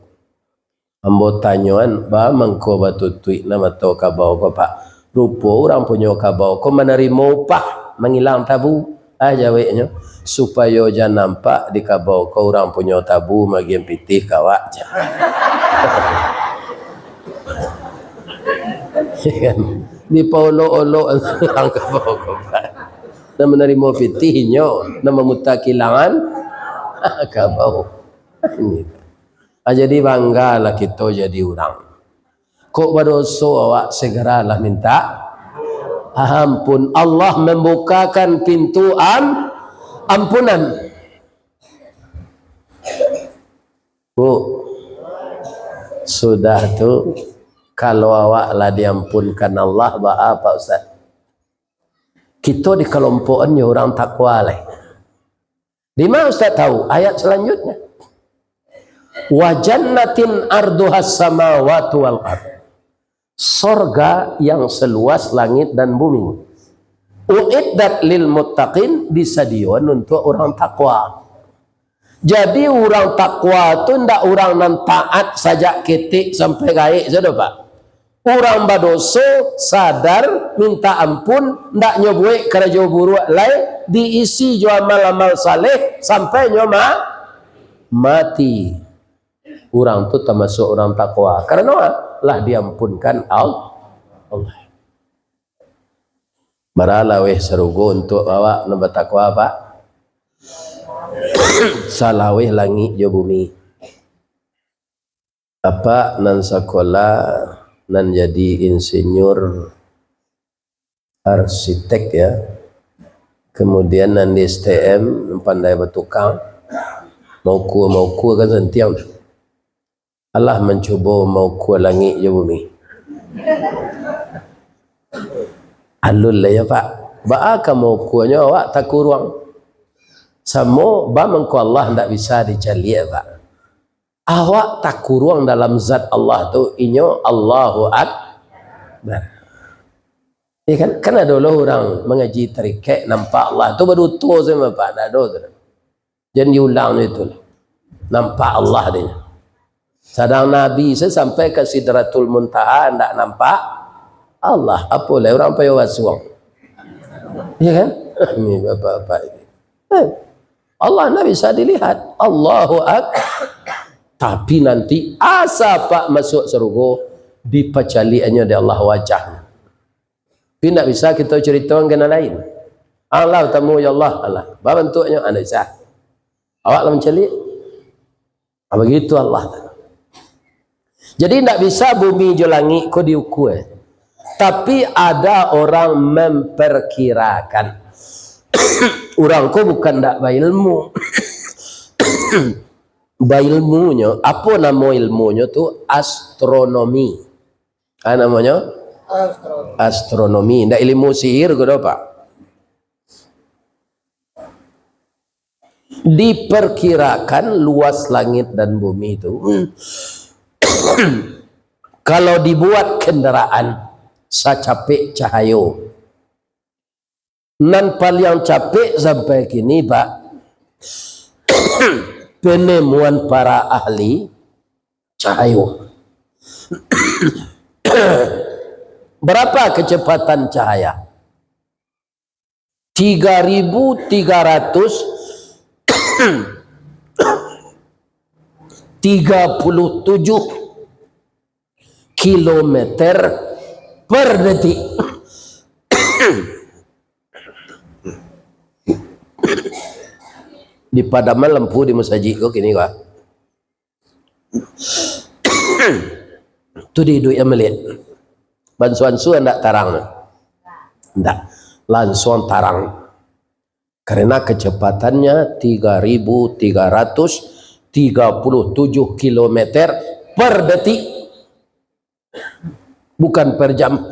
Ambo tanyoan, ba mangko batutuik na mato kabau ko, Pak? Rupo urang punyo kabau ko manarimo upah Mangilang tabu. Ah, jaweknyo, supayo jan nampak di kabau ko urang punyo tabu magian pitih ka awak, jar. Dipaolok-olok urang kabau ko, Pak. Nan manarimo pitih inyo, nan mamuta kilangan kabau. Ah, jadi banggalah kito jadi urang. Kok badoso awak, segeralah minta ampun. Allah membukakan pintu am-, ampunan. Bu, sudah tu, kalau awak lah diampunkan Allah, baa, Pak Ustaz? Kito dikalompokan jo urang takwa lai. Di ma Ustaz tahu? Ayat selanjutnya. "Wa jannatin arduhas samawati wal ard." Sorga yang seluas langit dan bumi. "Uiddat lil muttaqin", disadiyoan untuak urang takwa. Jadi, urang takwa tu ndak urang nan taat sajak ketek sampai gaek sajo, Pak. Urang badoso, sadar, minta ampun, ndak nyo buek karajo buruak lai, diisi jo amal-amal saleh, sampai nyo ma-, mati. Urang tu tamasuak urang takwa. Karano lah diampunkan Al-, Allah. Bara laweh sarugo untuak awak nan batakwa, Pak? Salaweh langik jo bumi. Apak nan sakolah, nan jadi insinyur, arsitek, ya. Kemudian nan di S T M, pandai batukang, maukua-maukua kan santiang. Alah mancubo maukua langik jo bumi. Alun lah ya, Pak. Baa ka maukuanyo awak takuruang? Samo ba mangko Allah ndak bisa dicaliak, Pak. Awak takuruang dalam zat Allah tu, inyo Allahu Akbar. Ya kan? Kan ado lo urang mangaji tarikek nampak Allah tu baduto samo, Pak, ndak ado tu. Jan diulang itu lah. Nampak Allah dia. Sadang Nabi se sampai ka Sidratul Muntaha ndak nampak Allah. Apo lai urang payo basuang. Ya kan? Ni bapak-bapak ini. Eh, Allah ndak bisa dilihat. Allahu Akbar. Tapi nanti asa Pak masuak sarugo, dipacaliaknyo dek Allah wajahnya. Tapi ndak bisa kito caritokan ka nan lain. Allah tamu, ya Allah, Allah. Ba bantuaknyo, ah, ndak bisa. Awak lah mancaliak. Ah, begitu Allah. Jadi, ndak bisa bumi jo langik ko diukua. Tapi, ada orang memperkirakan. Urang ko bukan ndak bailmu. Bailmunyo, apo namo ilmunyo tu? Astronomi. Ah, namonyo? Astronomi. Astronomi. Ndak ilmu sihir ko doh, Pak. Diperkirakan luas langit dan bumi tu, kalau dibuat kendaraan sacapek cahayo, nan paliang capek sampai kini, Pak, penemuan para ahli, cahayo. Berapa kecepatan cahaya? Tiga ribu tiga ratus tiga puluh tujuh kilometer per detik. Dipadaman lampu di masajik ko kini, Pak. Tu di iduik yang melihat. Bansuan-suan ndak tarang. Ndak. Langsung tarang. Karena kecepatannya tiga ribu tiga ratus tiga puluh tujuh kilometer per detik. Bukan per jam.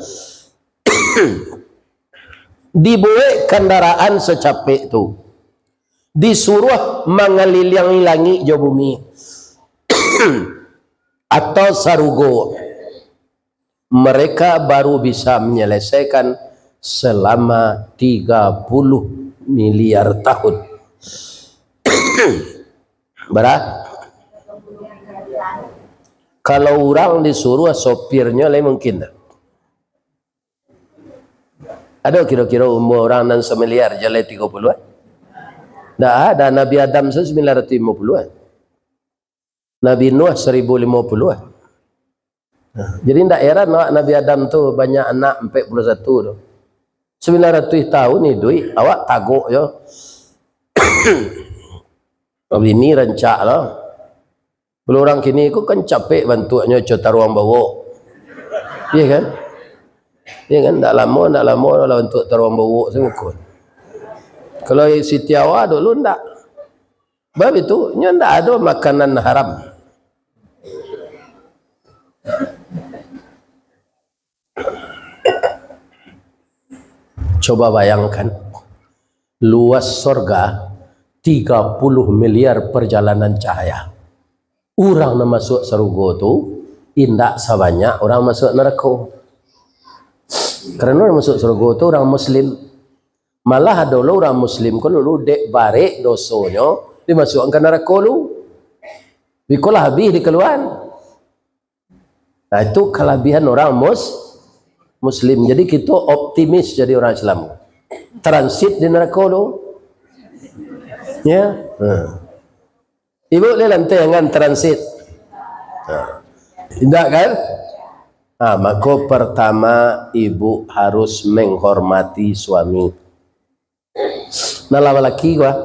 Dibuek kandaraan sacapek tu, disuruah mangaliliangi langik jo bumi, atau sarugo, mereka baru bisa menyelesaikan selama tiga puluh miliar tahun. Bara? Kalau urang disuruah sopirnyo, lai mungkin tak? Ado kiro-kiro umua urang nan samiliar jaleh tigo puluah? Ndak ada. Nabi Adam sajo sambilan ratuih limo puluah. Nabi Nuh saribu limo puluah. Nah, jadi ndak heran awak Nabi Adam tu banyak anak ampek puluah satu tu. Sambilan ratuih tahun iduik, awak tagok jo. Bini rancak lah. Kalau urang kini ko kan capek bantuaknyo, co taruang bawok. Iya kan? Iya kan? Ndak lamo, ndak lamo lah bantuak taruang bawok tu muko. Kalau Siti Hawa dulu ndak. Bab itu, nyo ndak ado makanan haram. Coba bayangkan, luas sorga tiga puluh miliar perjalanan cahaya. Urang nan masuak sarugo tu indak sabanyak urang masuak narako. Karano urang masuak sarugo tu urang muslim. Malah ado lo urang muslim ko dulu dek barek dosonyo dimasuakkan ka narako lu. Bikolah habih dikaluaan. Nah, itu kalabihan orang mus-, muslim. Jadi, kito optimis jadi orang Islam. Transit di narako tu. Ya. Nah. Ibu ni lantai angan transit. Nah. Indak kan? Ah, mako pertama ibu harus menghormati suami. Nah, lah balaki ko, ah.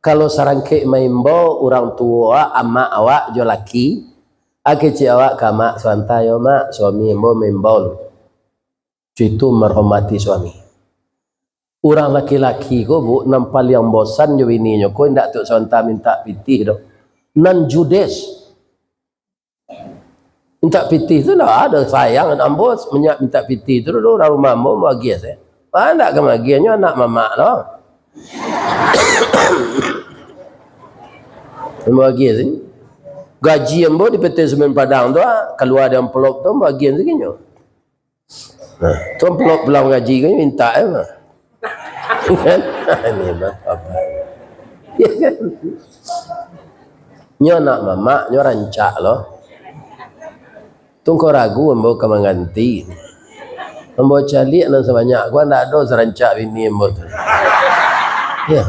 Kalau sarangkek maimbau urang tuo awak, amak awak jo laki, ah, kecek awak ka amak sabanta, "Yo, Mak, suami ambo maimbau lu." Itu menghormati suami. Urang laki-laki ko, Bu, nan paliang bosan jo bininyo ko, indak tu sabanta mintak pitih doh. Nan judes. Mintak pitih tu lah ado sayang, ambo mintak pitih tu dulu, urang rumah ambo maagiah se. Ah, ndak ka maagiah, nyo anak mamak lo. Ambo agiah se. Gaji ambo di P T Semen Padang tu, ah, kalua di amplop tu, ambo agiah se nyo. Nah, tu amplop pulang gaji ko, mintak se mah. Kan? Ini mah apa? Ya kan? Nyo anak mamak, nyo rancak lo. Tu ngko ragu ambo ka mangganti. Ambo caliak nan sabanyak ko, ndak ado sarancak bini ambo tu. Ya.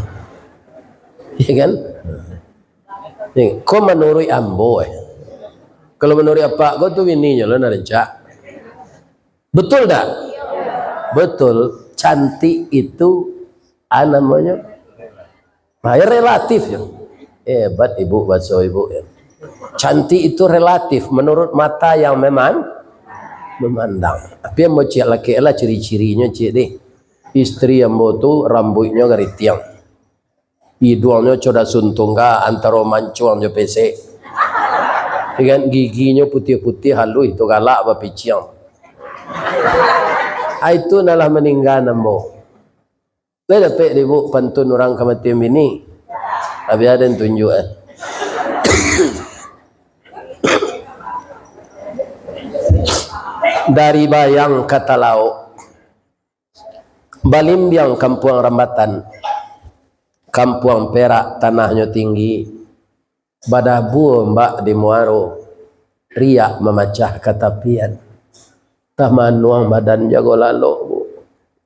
Ya kan? Ya. Ko manuruik ambo, eh. Kalau manuruik apak ko tu bininyo lo nan rancak. Betul tak? Betul. Cantik itu, ah, namanya, nah, ya, relatif, ya. Hebat ibu, bahaso ibu, ya. Cantik itu relatif, menurut mata yang meman-, memandang. Tapi yang mau cik laki lah ciri-cirinyo, cik, deh. Istri ambo tu rambuiknyo garitiang. Iduangnyo co dasun tungga antaro mancuang jo pesek. Kan, giginyo putiah-putiah, haluih tu galak bapiciang. Ah, itu nan lah maningga ambo. Lai dapek dek ibu pantun urang kamatian bini? Abih aden tunjuak, eh. Dari Bayang ka Talaok, balimbiang Kampuang Rambatan, Kampuang Perak tanahnyo tinggi, badabua ombak di muaro, riak mamacah ka tapian. Tamanuang badan jago lalok, Bu.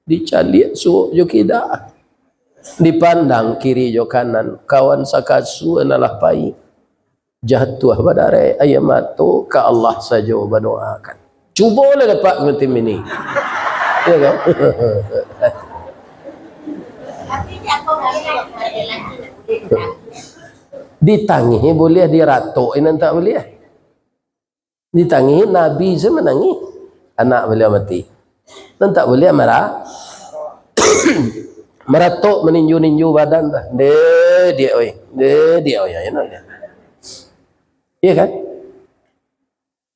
Dicaliak suok jo kida. Dipandang kiri jo kanan, kawan sakasua nan lah pai. Jatuah badarek aia mato, ka Allah sajo badoakan. Cubolah dapek macam ini. Ya kan? Ditangihi buliah, diratok-i nan tak buliah. Ditangihi, Nabi se manangih. Anak baliau mati. Nan tak buliah mara-, maratok, maninju-ninju badan tu. Deh, diak, oi. Deh, diak, oi. Iya kan?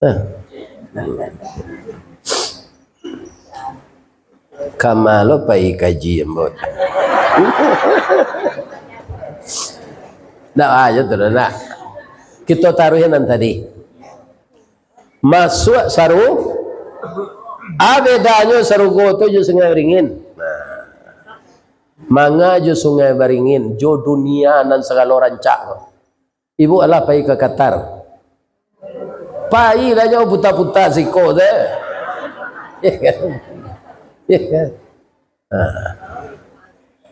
Nah. Kama lo pai kaji ambo. Ndak aja tu dah, nak. Kita taruh nan tadi. Masuak saru-, a bedanyo sarugo tu jo Sungai Baringin. Nah. Manga jo Sungai Baringin, jo dunia nan sagalo rancak tu. Ibu alah pai ka Qatar. Pai lah jauh puta-puta siko tu. Ya kan? Ya kan? Ha.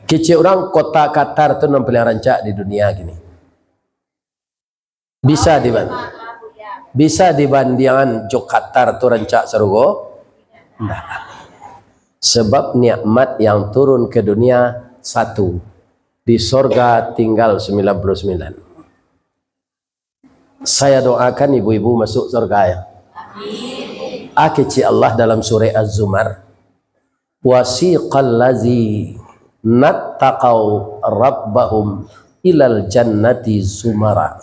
Kecek urang kota Qatar tu nan paling rancak di dunia kini. Bisa diban-, bisa dibandingan jo Qatar tu rancak sarugo? Ndak. Sebab nikmat yang turun ke dunia satu. Di sorga tinggal sembilan puluh sembilan. Saya doakan ibu-ibu masuk sorga, ya. Amin. Ah, kecek Allah dalam surah Az-Zumar, "Wasiqal lazina ttaqau rabbahum ilal jannati zumara."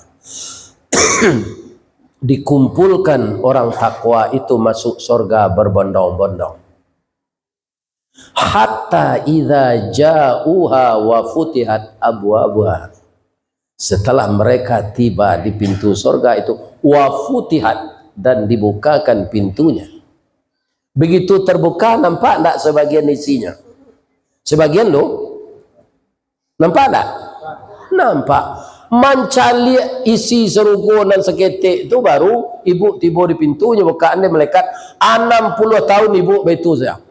Dikumpulkan orang takwa itu masuk sorga berbondong-bondong. "Hatta idza ja'uha wa futihat abwabuha." Setelah mereka tiba di pintu sorga itu, "Wa futihat," dan dibukakan pintunya. Begitu terbuka, nampak ndak sebagian isinya? Sebagian tu. Nampak ndak? Nampak. Mancaliak isi sarugo nan saketek tu, baru ibu tibo di pintu, nyo bukaan dek malaikat, anam puluah tahun ibu baitu sajo.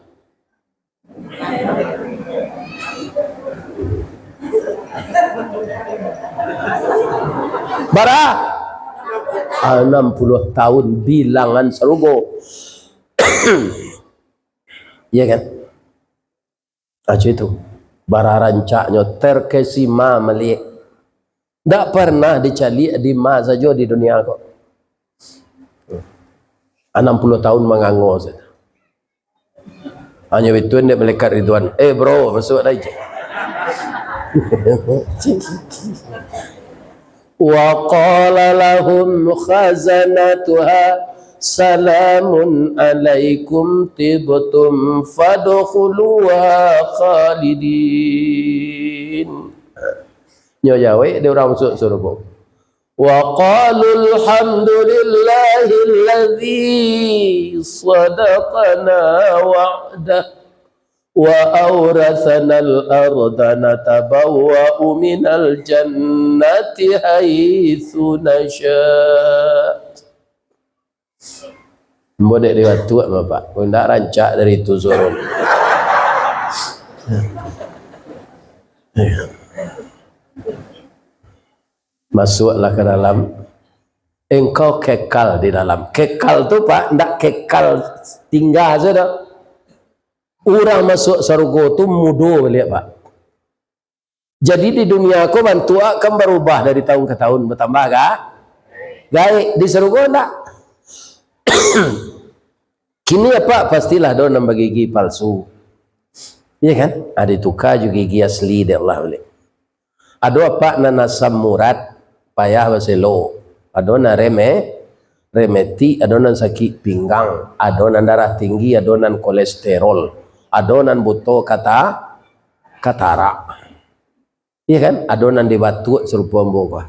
Bara? Anam puluah tahun bilangan sarugo. Iya kan? Acu itu. Bara rancaknyo, terkesima maliek. Ndak pernah dicaliak di ma sajo di dunia ko. Anam puluah tahun mangango sajo. Hanyo bituan dek malaikat Ridwan. "Eh, bro, masuak lai." "Wa qala lahum khazanatuha, salamun alaikum tibtum fadkhuluha khalidin." Nyo jawek dek urang masuak sarugo. "Wa qalu alhamdulillahilladzi sadaqana wa'dah, wa auratsanal arda natabawwa'u minal jannati haitsu nasya'." Ambo dek di Batuak, Bapak. Kok ndak rancak dari itu suaro. Masuaklah ke dalam. Engkau kekal di dalam. Kekal tu, Pak, ndak kekal tingga sajo. Urang masuak sarugo tu mudo baliak, Pak. Jadi, di dunia ko bantuak kan barubah dari tahun ka tahun, batambah ga-, gaek. Di sarugo ndak. Kini, Pak, pastilah ado nan bagigi palsu. Iya kan? Ah, dituka jo gigi asli dek Allah baliak. Ado apak nan asam urat, payah baselo. Ado nan reme-, remetik, ado nan sakik pinggang, ado nan darah tinggi, ado nan kolesterol, ado nan buto kata-, katarak. Iya kan? Ado nan dibatuak sarupo ambo ko.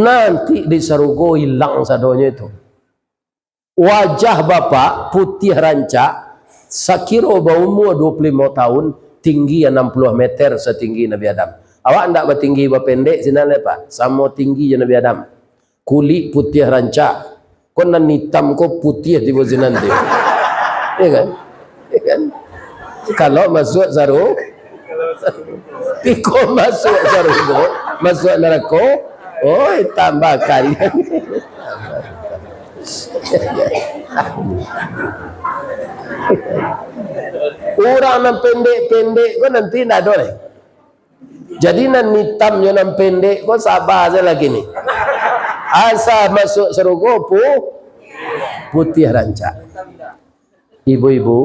Nanti di sarugo ilang sadonyo itu. Wajah Bapak putiah rancak, sakiro baumua dua puluh limo tahun, tinggi anam puluah meter satinggi Nabi Adam. Awak ndak batinggi bapendek sinan lai, Pak. Samo tinggi jo Nabi Adam. Kulik putiah rancak. Ko nan itam ko putiah tibo sinan tu. Iya kan? Iya kan? Kalau masuak saru-, iko masuak sarugo, masuak narako, oi, tambah kali. Urang nan pendek-pendek ko nanti ndak ado lai. Jadi nan itam jo nan pendek ko saba sajo lagi ni. Asa masuak sarugo pu-, putiah rancak. Ibu-ibu,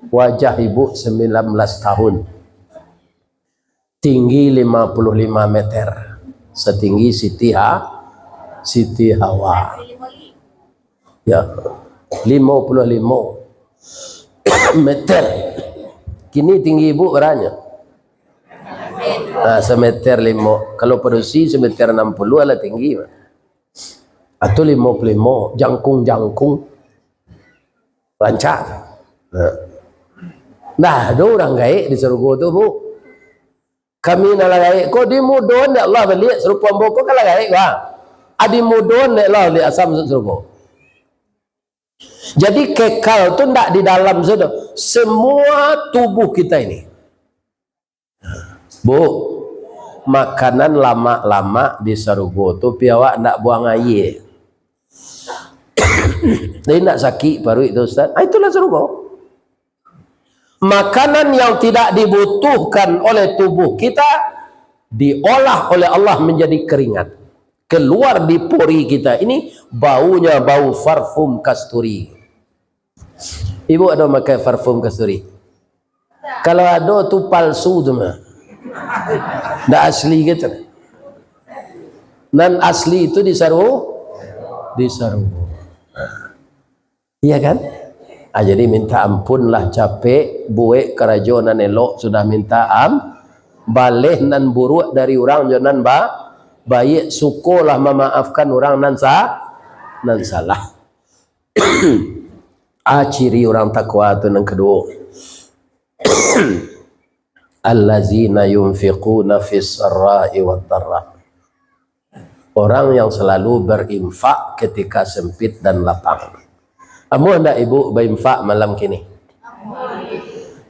wajah ibu sembilan belas tahun, tinggi lima puluh lima meter, satinggi Siti Ha-, Siti Hawa. Ya, lima puluh lima meter. Kini tinggi ibu baranyo? Nah, sameter limo. Kalau padusi sameter anam puluah lah tinggi. Atau limo puluah limo, jangkung-jangkung. Rancak. Nah. Nah, ado urang gaek di sarugo tu, Bu. Kami nan lah gaek ko dimudoan dek Allah baliak, sarupo ambo ko kan lah gaek ko. Ah, dimudoan dek Allah baliak asa masuak sarugo. Jadi kekal tu ndak di dalam sajo. Semua tubuh kita ini. Bu, makanan lamak-lamak di sarugo tu, pi awak ndak buang aia. Jadi ndak sakik paruik tu, Ustaz. Ah, itulah sarugo. Makanan yang tidak dibutuhkan oleh tubuh kita diolah oleh Allah menjadi keringat. Keluar di pori kita ini, baunya bau parfum kasturi. Ibu ado makai parfum kasturi? Kalau ado tu palsu tu mah. Ndak asli gitu. Nan asli itu di saru-, di sarugo. Iya kan? Ah, jadi minta ampunlah capek, buek karajo nan elok sudah minta am-, baleh nan buruak dari urang jo nan ba-, baiak, sukolah mamaafkan urang nan sa-, nan salah. Ah, ciri urang takwa tu nan kaduo. Allazina yunfiquna fis sarra'i wad darra. Orang yang selalu berinfak ketika sempit dan lapang. Amuah ndak ibu bainfak malam kini?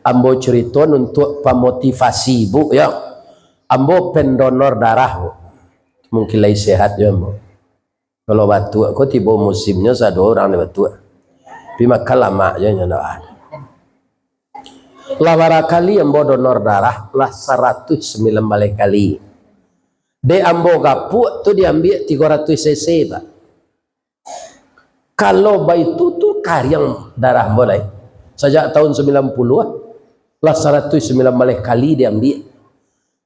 Ambo carito untuak pamotivasi ibu, yo. Ambo pendonor darah, Bu. Mungkin lai sehat jo ambo. Kalau batuak ko tibo musimnyo, sado urang ni batuak. Tapi makan lamak je nyo ndak ado. Lah bara kali ambo donor darah, lah saratuih sambilan baleh kali. Dek ambo gapuak tu diambiak tigo ratuih cc, Pak. Kalau baitu tu kariang darah ambo lai. Sajak tahun sambilan puluah, lah saratuih sambilan baleh kali diambiak.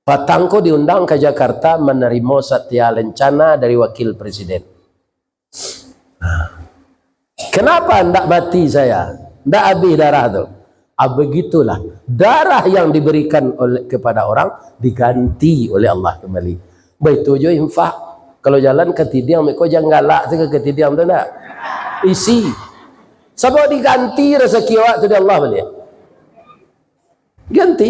Patang ko diundang ka Jakarta manarimo satya lencana dari wakil presiden. Kenapa ndak mati saya? Ndak habis darah tu? Ah, begitulah. Darah yang diberikan oleh, kepada orang, diganti oleh Allah kembali. Baitu jo infak. Kalau jalan katidiang, meko jan galak sajo katidiang tu ndak? Isi. Sabab diganti rasaki awak tu dek Allah baliak. Ganti.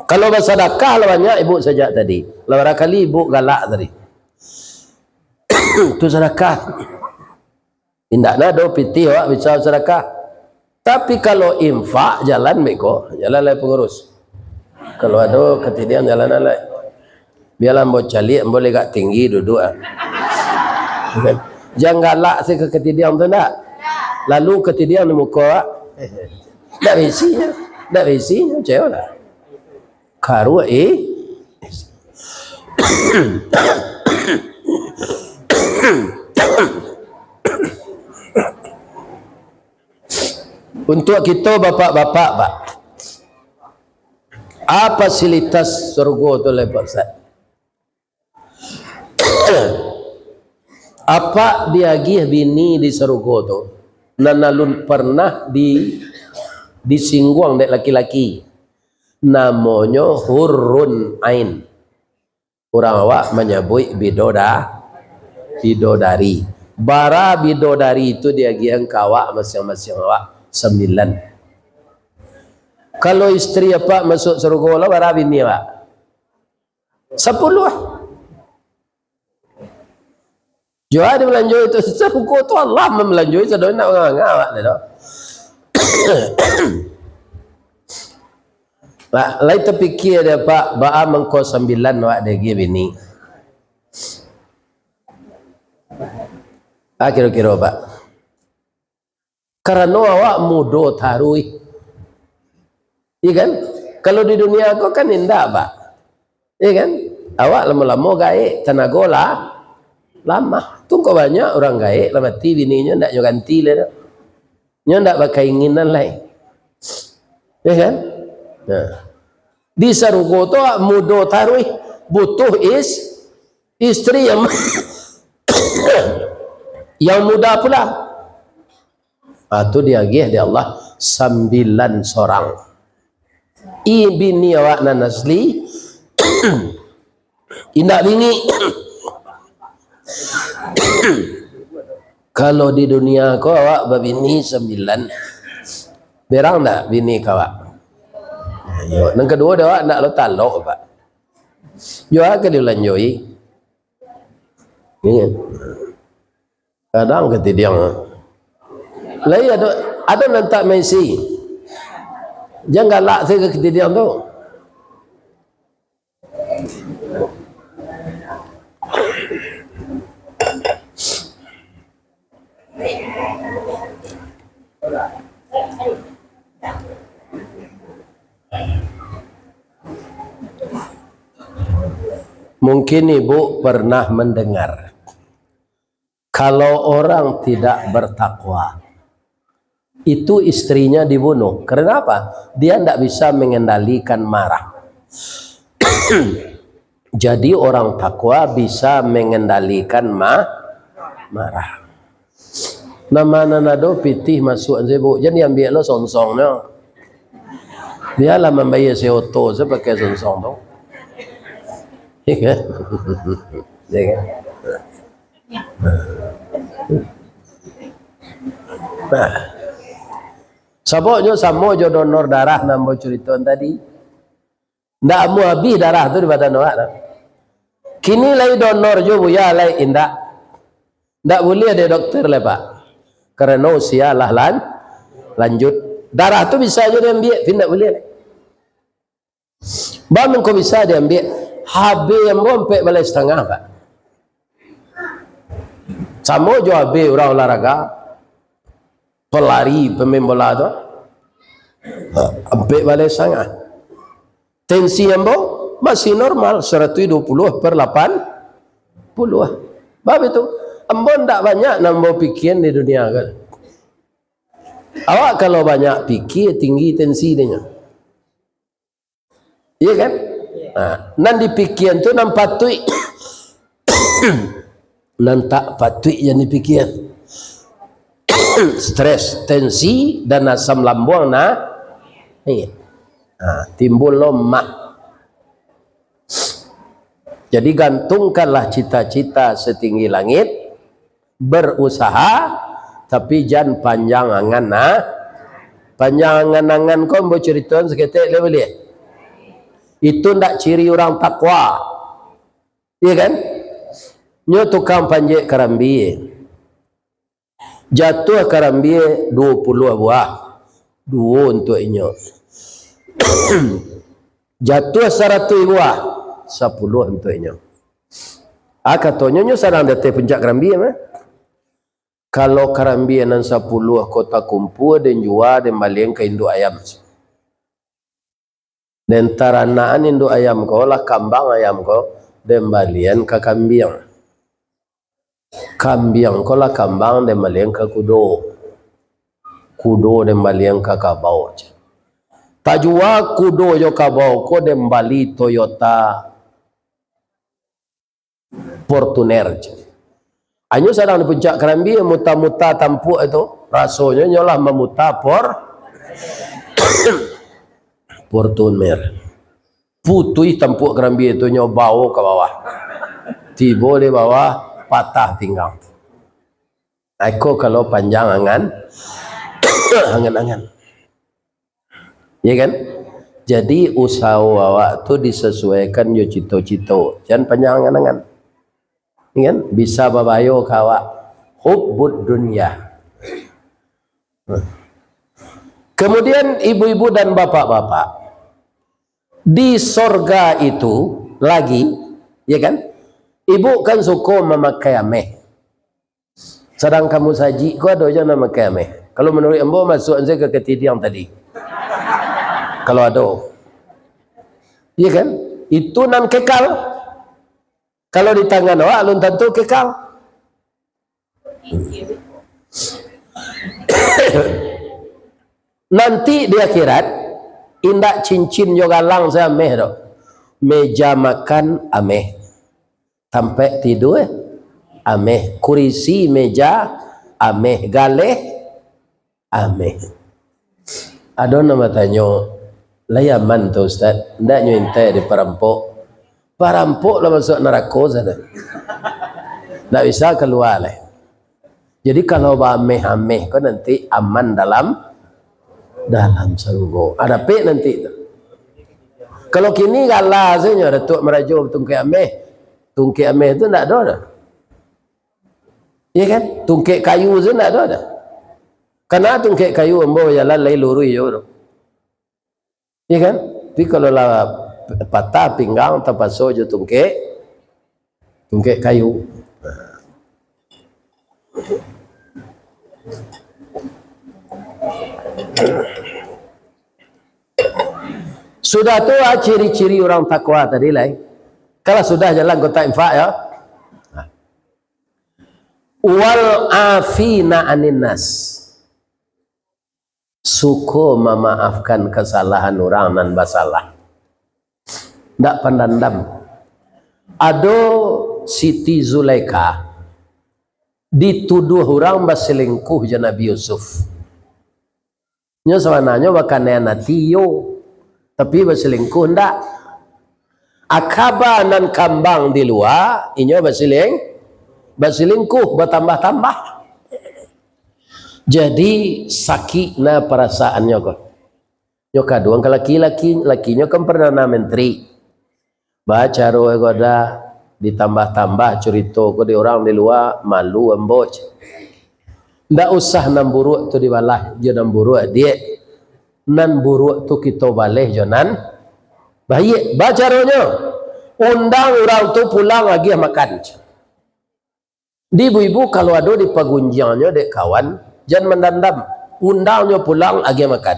Kalau basadakah lah banyak ibu sajak tadi. Lah bara kali ibu galak tadi. Tu sadakah. Indak nado pitih awak bisa sadakah. Tapi kalau infak, jalan beko, jalan lai pangurus. Kalau ado katidiang, jalan lai. Bialah ambo caliak, ambo lai agak tinggi duduak, ah. Jan galak se ka katidiang tu ndak. Lalu katidiang di muko awak. Ndak bisi nyo, ndak bisi nyo, cewek lah. Karuak, eh. Untuak kito bapak-bapak, Pak, a fasilitas sarugo tu lai, Pak Ustaz? Apak diagiah bini di sarugo tu, nan alun parnah di, disingguang dek laki-laki. Namonyo hurun ain. Urang awak manyabuik bidoda-, bidodari. Bara bidodari tu diagiahan ka awak masiang-masiang awak? Sambilan. Kalau istri apak masuak sarugo lah, bara bini awak? Sapuluah. Jo a dibalanjoi tu, sarugo tu Allah mambalanjoi, sadonyo nak manganga awak tu. Lah, lai tapikia dek apak, baa mangko sambilan awak diagiah bini? Ah, kiro-kiro, Pak. Karano awak mudo taruih. Iya kan? Kalau di dunia ko kan indak, Pak. Iya kan? Awak lamo-lamo gaek, tanago lah lamah. Tu ko banyak urang gaek lah mati, bininyo ndak nyo ganti lai doh. Nyo ndak bakainginan lai. Iya kan? Nah. Di sarugo tu awak mudo taruih, butuh is-, istri yang, yang muda pula. Ah, tu diagiah dek Allah sambilan sorang. I bini awak nan asli, indak bingik. Kalau di dunia ko awak babini sambilan, berang ndak bini ka awak? Yo, nan kaduo dek awak ndak lo talok, Pak. Yo, ka dilanjoi. Ingat. Kadang katidiang. Lai ado, ado nan tak maisi. Jan galak sajo katidiang tu. Mungkin ibu pernah mendengar, kalau orang tidak bertakwa, itu istrinya dibunuh. Karena apa? Dia ndak bisa mengendalikan marah. Jadi, orang takwa bisa mengendalikan ma-, marah. Nan ma nan ado pitih masuak sibuk, jan diambiak lo songsong nyo. Bialah mambayia si oto se pakai songsong tu. Iya kan? Iya kan? Nah. Sababnyo samo jo donor darah nan ambo curitoan tadi. Ndak amuah abih darah tu di badan awak tu. Kini lai donor jo, Buya, lai? Indak. Ndak buliah dek dokter lai, Pak. Karano usia lah lan-, lanjut. Darah tu bisa jo diambiak, tapi ndak buliah lai. Baa mangko bisa diambiak? H B ambo ampek baleh satangah, Pak. Samo jo H B urang olahraga, pelari, pemain bola tu, ampek baleh satangah. Tensi ambo masih normal, saratuih duo puluah per lapan puluah. Bab itu, ambo ndak banyak nan ambo pikian di dunia ko. Awak kalau banyak pikia, tinggi tensi dinyo. Iya kan? Nah, nan dipikian tu nan patuik. Nan tak patuik jan dipikian. Stres, tensi, dan asam lambuang na-, naik. Nah, timbul lo mah. Jadi, gantungkanlah cita-cita setinggi langit, berusaha, tapi jan panjang angan, nah. Panjang angan-angan ko ambo curitoan saketek lai buliah. Itu ndak ciri urang takwa. Iya kan? Nyo tukang panjek karambia. Jatuah karambia duo puluah buah, duo untuak inyo. Jatuah saratuih buah, sapuluah untuak inyo. Ah, katonyo nyo sadang di ateh puncak karambia mah. Kalau karambia nan sapuluah ko takumpua, den jua, den balian ka induak ayam. Den taranakan induak ayam ko, lah kambang ayam ko, den balian ka kambiang. Kambiang ko lah kambang, den balian ka kudo. Kudo den balian ka kabau. Tajua kudo jo kabau ko, den bali Toyota Fortuner. Anyo sadang di puncak karambia, muta-muta tampuak tu, rasonyo nyo lah mamuta Por-, Fortuner. Putuih tampuak karambia tu, nyo bao ka bawah. Tibo di bawah, patah pinggang. Iko kalau panjang angan, angan-angan. Ya kan? Jadi, usaho awak tu disesuaikan jo cito-cito. Jan panjang angan-angan. Ya kan? Bisa babayo ka awak. Hubbud dunya. Kemudian, ibu-ibu dan bapak-bapak, di sorga itu lagi, ya kan? Ibu kan suko mamakai ameh. Sadang kamu sajik ko ado juo nan makai ameh. Kalau manuruik ambo, masuak sajo ka katidiang tadi. Kalau ado. Iya kan? Itu nan kekal. Kalau di tangan awak, alun tantu kekal. Nanti di akhirat, indak cincin jo galang se ameh doh. Meja makan ameh. Tampek tidua, ameh. Kurisi, meja, ameh. Galeh, ameh. Ado nan batanyo, "Lai aman tu, Ustaz? Ndak nyo intai dek parampok?" Parampok lah masuak narako sana. Ndak bisa kalua lai. Jadi, kalau baameh-ameh ko nanti aman dalam, dalam sarugo. Ah, dapek nanti tu. Kalau kini gala sajo, Datuak Marajo batungkek ameh. Tungkek ameh tu ndak ado doh. Iya kan? Tungkek kayu tu ndak ado doh. Kana tungkek kayu ambo bajalan lai luruih jo tu. Iya kan? Tapi kalau lah patah pinggang, tapaso jo tungkek, tungkek kayu. Sudah tu, ah, ciri-ciri urang takwa tadi lai. Kalau sudah jalan kotak infak, ya. Wal afina anin nas. Suko mamaafkan kasalahan urang nan basalah. Ndak pandandam. Ado Siti Zulaikha dituduah urang baselingkuh jo Nabi Yusuf. Nyo sabananyo bakanaian ati, iyo, tapi baselingkuh ndak. Akaba nan kambang di lua, inyo baseling-, baselingkuh, batambah-tambah. Jadi, sakik na parasaannyo ko. Nyo kaduang ka laki-laki, lakinyo kan Perdana Menteri. Bacaro ko dah, ditambah-tambah curito ko di urang di lua, malu ambo. Ndak usah nan buruak tu dibalah jo nan buruak, diak. Nan buruak tu kito baleh jo nan baiak. Bacaronyo, undang urang tu pulang agiah makan. Di ibu-ibu, kalau ado dipagunjiangnyo dek kawan, jan mandandam. Undangnyo pulang, agiah makan.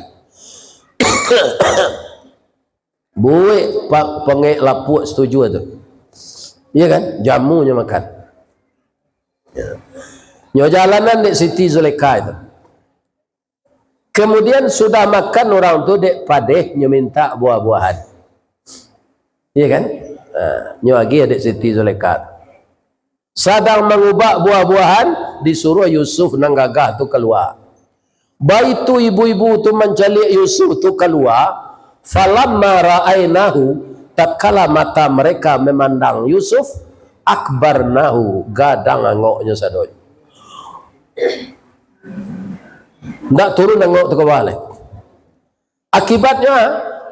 Buek pa-, pangek lapuak setuju tu. Iya kan? Jamunyo makan. Ya. Nyo jalanan dek Siti Zulaikha itu. Kemudian sudah makan urang tu dek padeh, nyo mintak buah-buahan. Iya kan? Ha, nyo agiah dek Siti Zulaikha. Sadang mangubak buah-buahan, disuruah Yusuf nan gagah tu kalua. Baitu ibu-ibu tu mancaliak Yusuf tu kalua, falamma ra'ainahu, tatkala mata mereka memandang Yusuf, akbarnahu, gadang angoknyo sadonyo. Ndak turun angok tu ka bawah lai. Akibatnyo,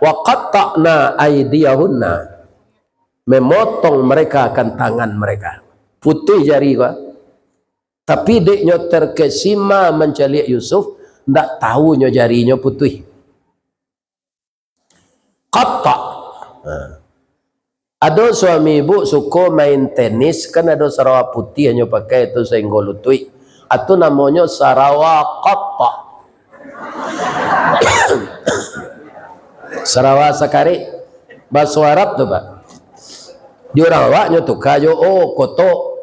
wa qatta'na aidiyahunna, memotong mereka akan tangan mereka. Putuih jari ko. Tapi dek nyo terkesima mancaliak Yusuf, ndak tahu nyo jarinyo putuih. Qatta'. Ha. Ado suami ibu suko main tenis, kan ado sarawa putiah nyo pakai tu sainggo lutuik. Atu namonyo sarawa qatta'. Sarawa sakarik. Baso Arab tu, Pak. Di urang awak nyo tuka jo o, kotok.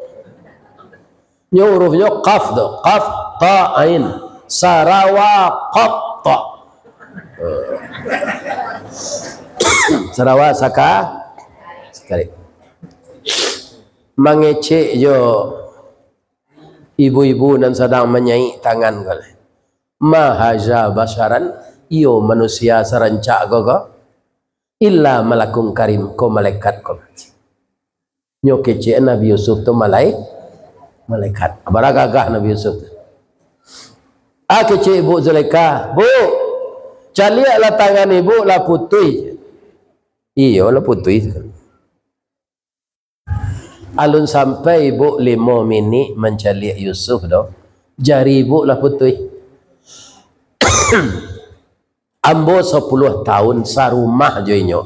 Nyo hurufnyo qaf tu. Qaf, ta, ain. Sarawa qatta'. Sarawa saka-, sakarik. Mangecek jo ibu-ibu nan sadang manyaik tangan ko lai. Ma haza basyaran, iyo manusia sarancak ko ko? Illa malakun karim, ko malaikat ko. Nyo kecek Nabi Yusuf tu malai-, malaikat. Bara gagah Nabi Yusuf tu. Ah, kecek Ibu Zulaikha, "Bu, caliaklah tangan Ibu lah putuih." Iyo lah putuih. Alun sampai Ibu limo minik mancaliak Yusuf doh, jari Ibu lah putuih. Ambo sapuluah tahun sarumah jo inyo.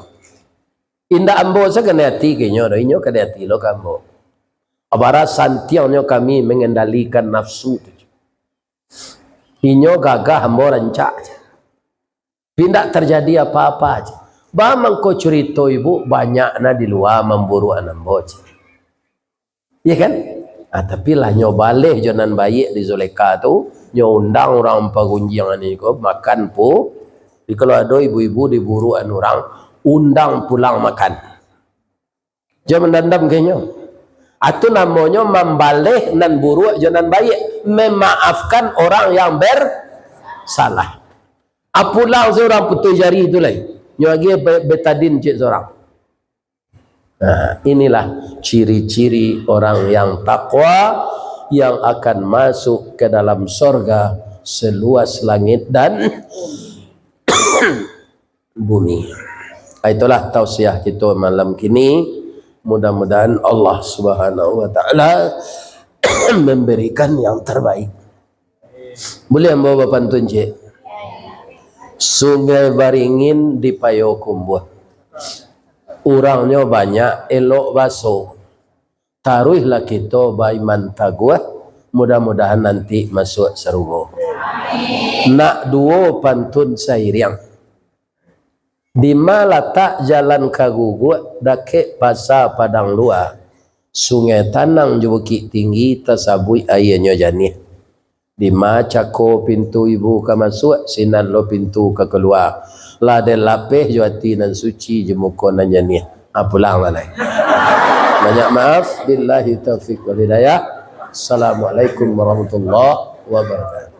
Indak ambo sakana ati ka inyo doh, inyo kada ati lo ka ambo. Abara santiangnyo kami mangendalikan nafsu tu. Inyo gagah, ambo rancak. Tapi indak tarjadi apa-apa, cek. Ba mangko curito Ibu, banyak na di lua mamburuakan ambo, cek. Iya kan? Ah, tapi lah nyo baleh jo nan baiak di Zulaikha tu, nyo undang urang pagunjiang ni ko makan pu-, jadi kalau ado ibu-ibu diburuakan urang, undang pulang makan. Jan mandandam ka inyo. Atu namonyo mambaleh nan buruak jo nan baiak, memaafkan orang yang bersalah. Ah, pulang surang putuih jari tu lai. Nyo agiah be-, betadin ciek surang. Nah, inilah ciri-ciri orang yang takwa yang akan masuk ke dalam sorga seluas langit dan bumi. Ah, itulah tausiah kita malam kini. Mudah-mudahan Allah Subhanahu wa Ta'ala memberikan yang terbaik. Buliah ambo bapantun, cek? Sungai Baringin di Payokumbuah. Urangnyo banyak, elok baso. Taruihlah kito baiman taguah, mudah-mudahan nanti masuak sarugo. Nak duo pantun sairiang. Dima latak jalan ka Guguak, dakek Pasa Padang Lua, Sungai Tanang jo Bukik Tinggi, tasabuik aianyo janiah. Dima cako pintu ibu ka masuak, sinan lo pintu ka kalua. Lah den lapeh jo ati nan suci, jo muko nan janiah. Ah, pulang lah lai. Banyak maaf. Billahi taufiq wal hidayah. Assalamualaikum warahmatullahi wabarakatuh.